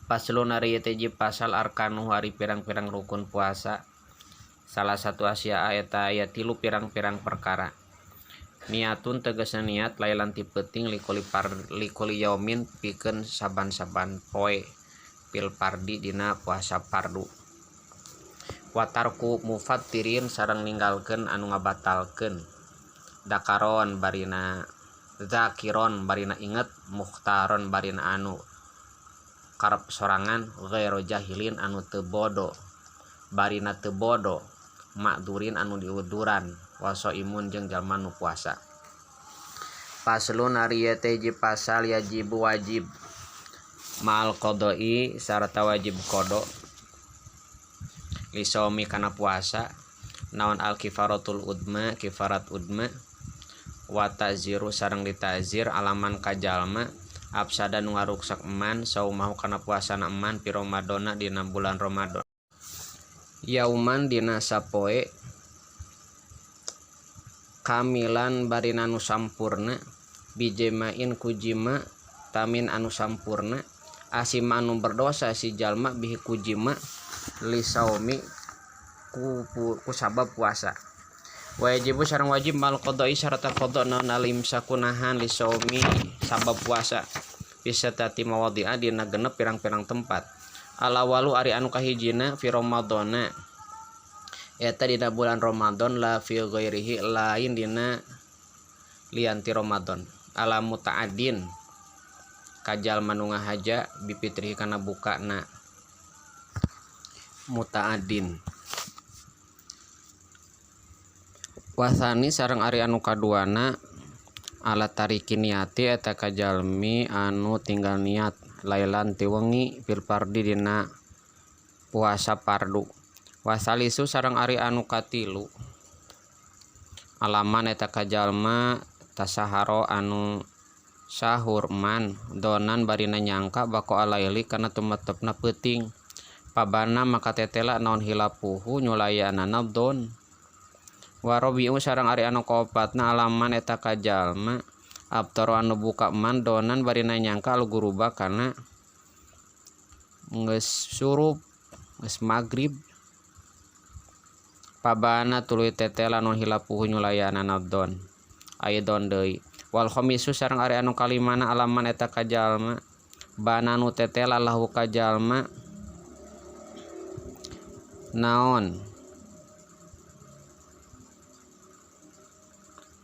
Faslun ari eta hiji pasal arkanu hari pirang-pirang rukun puasa. Salah satu asya eta aya 3 pirang-pirang perkara. Niatun tegasna niat lailan ti peuting likuli yaumin pikeun saban-saban poe fil fardi dina puasa fardu. Watarku mufattirin sareng ninggalkeun anu ngabatalkeun. Dakaron barina zakiron barina inget mukhtaron barina anu karep sorangan ghairu jahilin anu teu bodo barina teu bodo makdurin anu diuduran wasaimun jeung jalma nu puasa. Faslun ari ieu teh hiji pasal yajibu wajib ma'al qada'i sarta wajib qada lisaumi kana puasa naon al kifaratul udma kifarat udma wa ta'ziru sareng ditazir alaman ka jalma afsada nu ngaruksak eman saumahu kana puasana eman fi Ramadhana dina bulan Ramadan yauman dina sapoe kamilan barina nu sampurna bijemain ku jima tamin anu sampurna Asima anu berdosa si jalma bihi ku jima li saumi ku sabab puasa. Wajibu sareng wajib mal qada'i sarta qada naon al-imsaku nahan li saumi sabab puasa bisa tati mawadhi'a dina genep pirang-pirang tempat. Alawalu ari anu kahijina fi ramadhana eta dina bulan Ramadan la fi ghairihi lain dina lianti Ramadan. Ala muta'addin kajalma nu ngahaja bipitrihi kana bukana muta'addin. Wasani sareng ari anu kaduana ala tariki niati eta kajalmi anu tinggal niat lailan ti wengi fil fardi dina puasa fardu. Wasalisu sareng ari anu katilu alaman eta kajalma tasaharo anu sahur man donan barina nyangka bako alaili kana tumetepna peuting pabana maka tetela naon hilapuhu nyulayanana don. Warobiu sareng ari anu kaopatna alaman eta kajalma abtaro anu buka man donan barina nyangka aluguruba kana geus surup geus magrib pabana tuluy tetela naon hilapuhu nyulayanana don aidon deui. Wal khamisu sareng ari anu kalimana alaman eta kajalma bana nu tetela lahu kajalma naon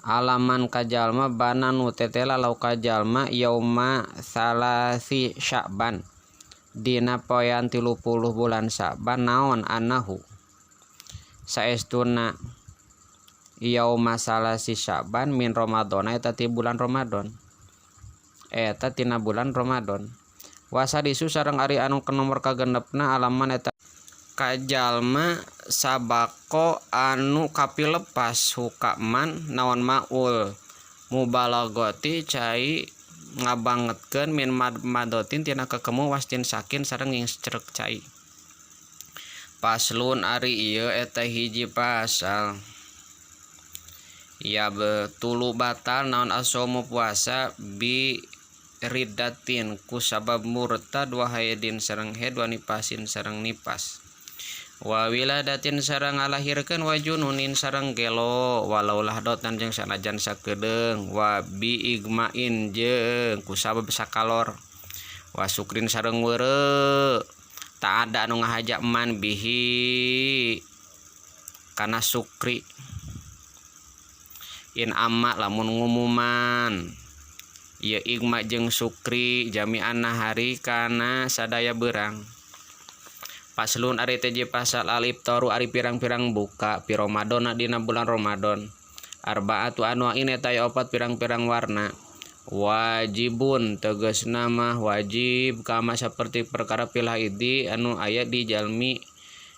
alaman kajalma bana nu tetela lahu kajalma yauma salasi Sya'ban dina poean 30 bulan Sya'ban naon anahu saestuna yauma salasi Sya'ban min Ramadhana eta ti bulan Ramadan eta tina bulan Ramadan. Wasadisu sareng ari anu nomor kagenepna alaman eta kajalma sabako anu kapilepas hukaman naon maul mubalagoti cai ngabangetkeun min madotin tina kekemu wastin sakin sareng ngingsrek cai. Paslon ari ieu eta hiji pasal ya betulu batal naon asomu puasa bi riddatin ku sabab murtad wa haidin sareng haid wa nifasin sareng nifas wa wiladatin sareng ngalahirkeun wa jununin sareng gelo walau lahdotan jeung sanajan sakedeung wa bi igmain jeung ku sabab sakalor wa sukrin sareng weureu tak ada anu ngahaja man bihi kana sukri in amma lamun ngumuman ieu igma jeung sukri jami'an nahari kana sadaya beurang. Paslon ari teh pasal al-iftaru ari pirang-pirang buka fi Ramadhana dina bulan Ramadan. Arba'atu anwa'in eta aya opat pirang-pirang warna. Wajibun tegasna mah wajib kama saperti perkara fil haidi anu aya di jalmi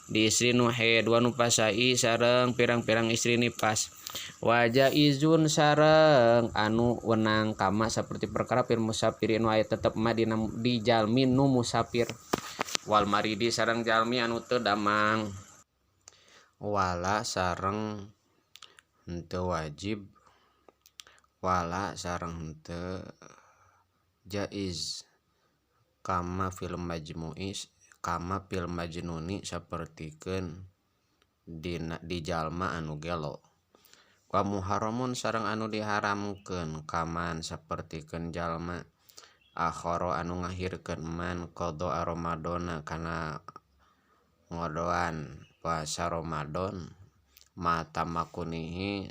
di istri nu haid wa nu pasai sareng pirang-pirang istri nifas. Wajaizun sareng anu wenang kama saperti perkara fil musafiri anu aya tetep mah di jalmi nu musafir. Wal maridi sareng jalmi anu teu damang. Wala sareng henteu wajib wala sareng henteu jaiz kama fil majmu'i kama fil majnuni sapertikeun dina di jalma anu gelo. Wa muharramun sareng anu diharamkeun kaman sapertikeun jalma akhara anu ngahirkeun man qada Ramadhana kana ngodoan puasa Ramadan mata makunihi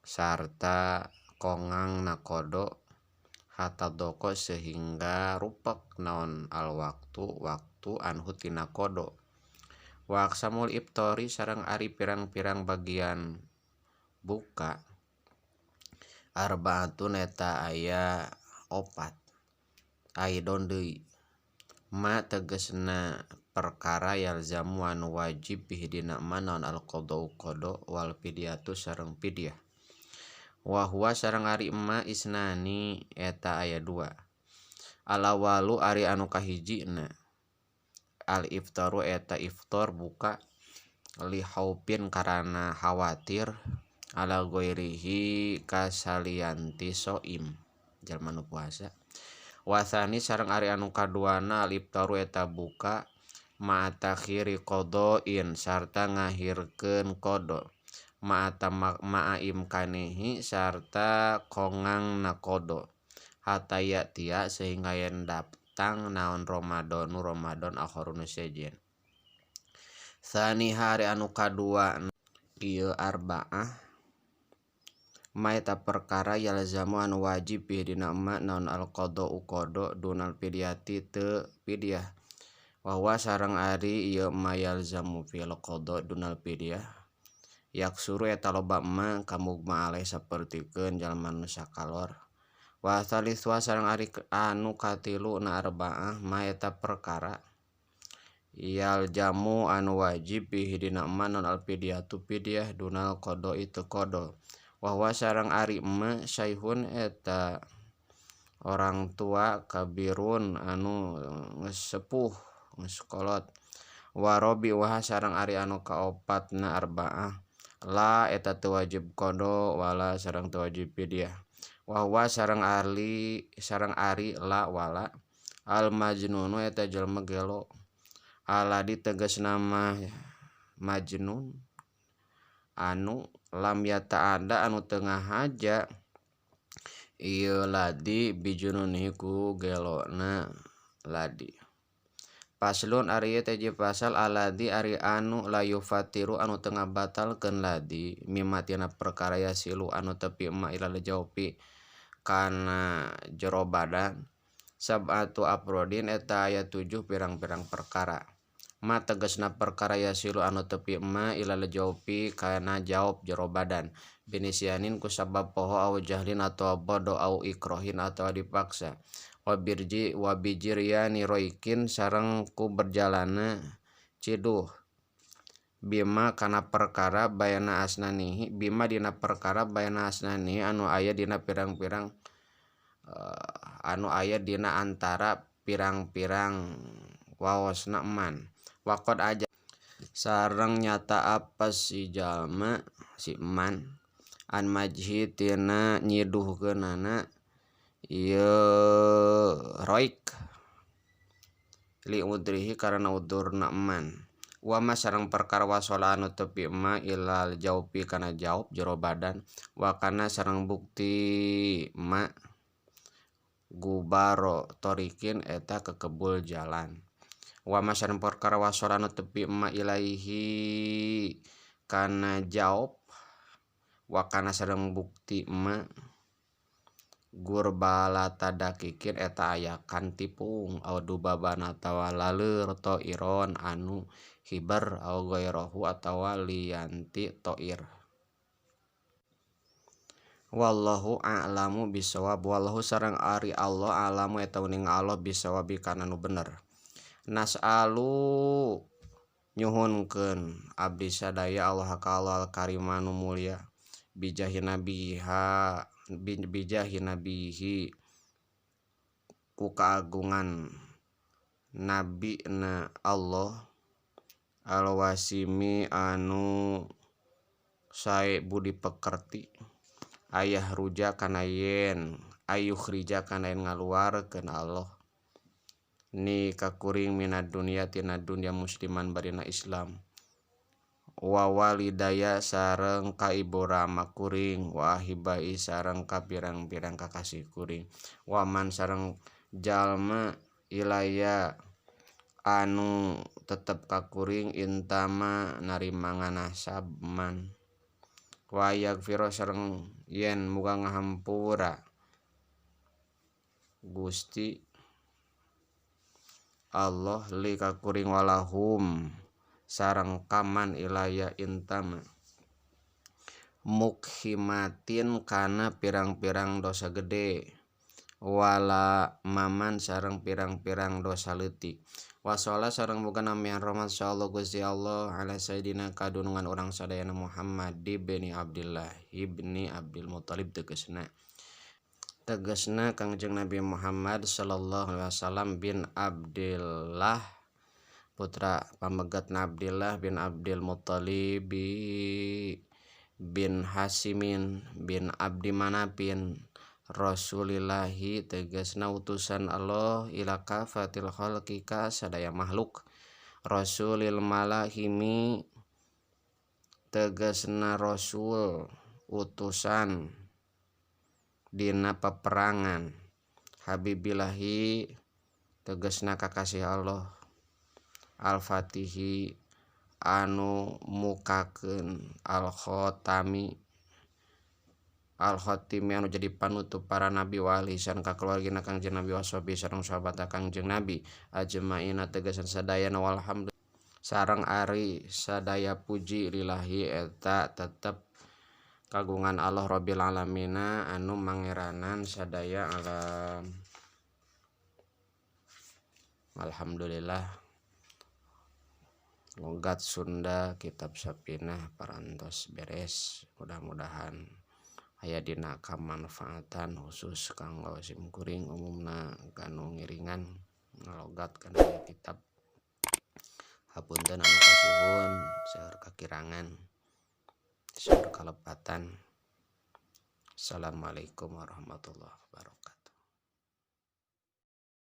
sarta kongang nakodo hatta doko sehingga rupek naon al waktu waktu anhu tina kodo. Wa aqsamul iftori sareng ari pirang-pirang bagian buka arbaatun eta aya opat aidon deui ma tegasna perkara yalzamu anu wajib bihi dina ma naon al qadau qada wal fidyatu sareng fidyah. Wa huwa sareng ari ma isnani eta aya dua. Alawalu ari anu kahijina al iftaru eta iftar buka li haupin karana khawatir ala ghairihi kasalianti soim jalma nu puasa. Wa tsani sareng ari anu kaduana al iftaru eta buka ma'a takhiri qada'in sarta ngahirkeun qada ma'a imkanihi sarta kongangna qada hatta ya'tiya sehingga yen datang naon Ramadhanu Ramadan akharu nu sejen. Tsani hari anu kadua ieu arba'ah ma eta perkara yalzamu anu wajib fi dina ma naon al qada'u qada dunal fidyati teu fidyah wa huwa sareng ari ieu ma yalzamu fil qada dunal fidyah yaksuru eta loba ma kamugma alaih sapertikeun jalma nu sakalor. Wa tsalitsua sareng ari anu katilu na arba'ah ma eta perkara yaljamu anu wajib fihi dina ma naon al fidyatu fidyah dunal qada'i teu qada wa huwa sareng ari ma syaihun eta orang tua kabirun anu geus sepuh geus kolot. Wa rabi'uha sareng ari anu kaopatna arba'ah la eta teu wajib qada wala sareng teu wajib fidyah wa huwa sareng ari la wala al majnunu eta jelema gelo aladi tegasna mah majnun anu lam yata'ada anu teu ngahaja ieu ladi bijununihi ku gelona ladi. Paslon ari ieu teh pasal aladi ari anu la yufatiru anu teu ngabatalkeun ladi mimma tina perkara yasilu anu tepi ma ilal jaufi kana jero badan sab'atu afrodin eta aya 7 pirang-pirang perkara ma tegasna perkara yasilu anu tepi ma ilal jaufi kana jaob jero badan binisyanin ku sabab poho au jahlin atawa bodoh au ikrohin atawa dipaksa wabirji wabijiryani roikin sareng ku berjalana ciduh bima kana perkara bayana asnanihi bima dina perkara bayana asnanihi anu aya dina pirang-pirang anu aya dina antara pirang-pirang waosna eman waqad aja sareng nyata apa si jalma si eman an majhi tina nyiduhkeunana ieu roik li udrihi karena udurna eman wa ma sareng perkara wasola anu tepi ma ilal jaufi kana jaob jero badan wa kana sareng bukti ma gubaro torikin eta kekebul jalan wa ma sareng perkara wasola anu tepi ma ilaihi kana jaob wa kana sareng bukti ma gurbala tadakikin eta ayakan tipung au dubabana atawa laleur toiron anu hiber au ghairahu atawa lianti toir. Wallahu a'lamu bisawab wallahu sareng ari Allah a'lamu eta uning Allah bisawabi kana nu bener. Nas'alu nyuhunkeun abdi sadaya Allah ka Allah al-karim anu mulia bijahi nabiha bijahi nabihi ku keagungan nabi na Allah alwasimi anu sae budi pekerti ayah ruja kana yen ayuh rija kana yen ngaluarkeun Allah ni kakuring minad dunya tina dunya musliman barina Islam wa walidaya sareng ka ibu rama kuring wa ahibai sareng ka pirang-pirang kakasih kuring wa man sareng jalma ilaya anu tetep ka kuring intama narima nganasab man wa yaghfira sareng yen muga ngahampura Gusti Allah li ka kuring walahum sareng kaman ilaya intama mukhimatin kana pirang-pirang dosa gede wala maman sareng pirang-pirang dosa leutik wasola sareng muga namian rahmat insyaallah Gusti Allah ala sayidina kadunungan urang sadayana Muhammad ibni Abdillah ibni Abdul Muthalib tegasna tegasna Kangjeng Nabi Muhammad sallallahu alaihi wasallam bin Abdillah putra pamegat Abdillah bin Abdul Muthalib bin Hasimin bin Abdi Manapin Rasulillahi tegasna utusan Allah ila kafatil khalqi ka sadaya makhluk. Rasulil malahimi tegasna rasul utusan dina peperangan. Habibillahi tegasna kakasih Allah. Al-Fatihi anu mukakeun al-khatami al-khatimi anu jadi panutup para nabi wali san ka keluargina Kangjeng Nabi washabi sareng sahabat Kangjeng Nabi ajmaina tegasan sadayana walhamdulillah sareng ari sadaya puji lillahi eta tetep kagungan Allah Rabbil alamina anu mangeranan sadaya alam. Alhamdulillah logat Sunda kitab Sapinah parantos beres, mudah-mudahan aya dina kamanfaatan khusus kanggo simkuring umumna kanu ngiringan ngalogat kana kitab. Hapunten anu kasuhun seueur kakirangan seueur kalepatan. Assalamualaikum warahmatullahi wabarakatuh.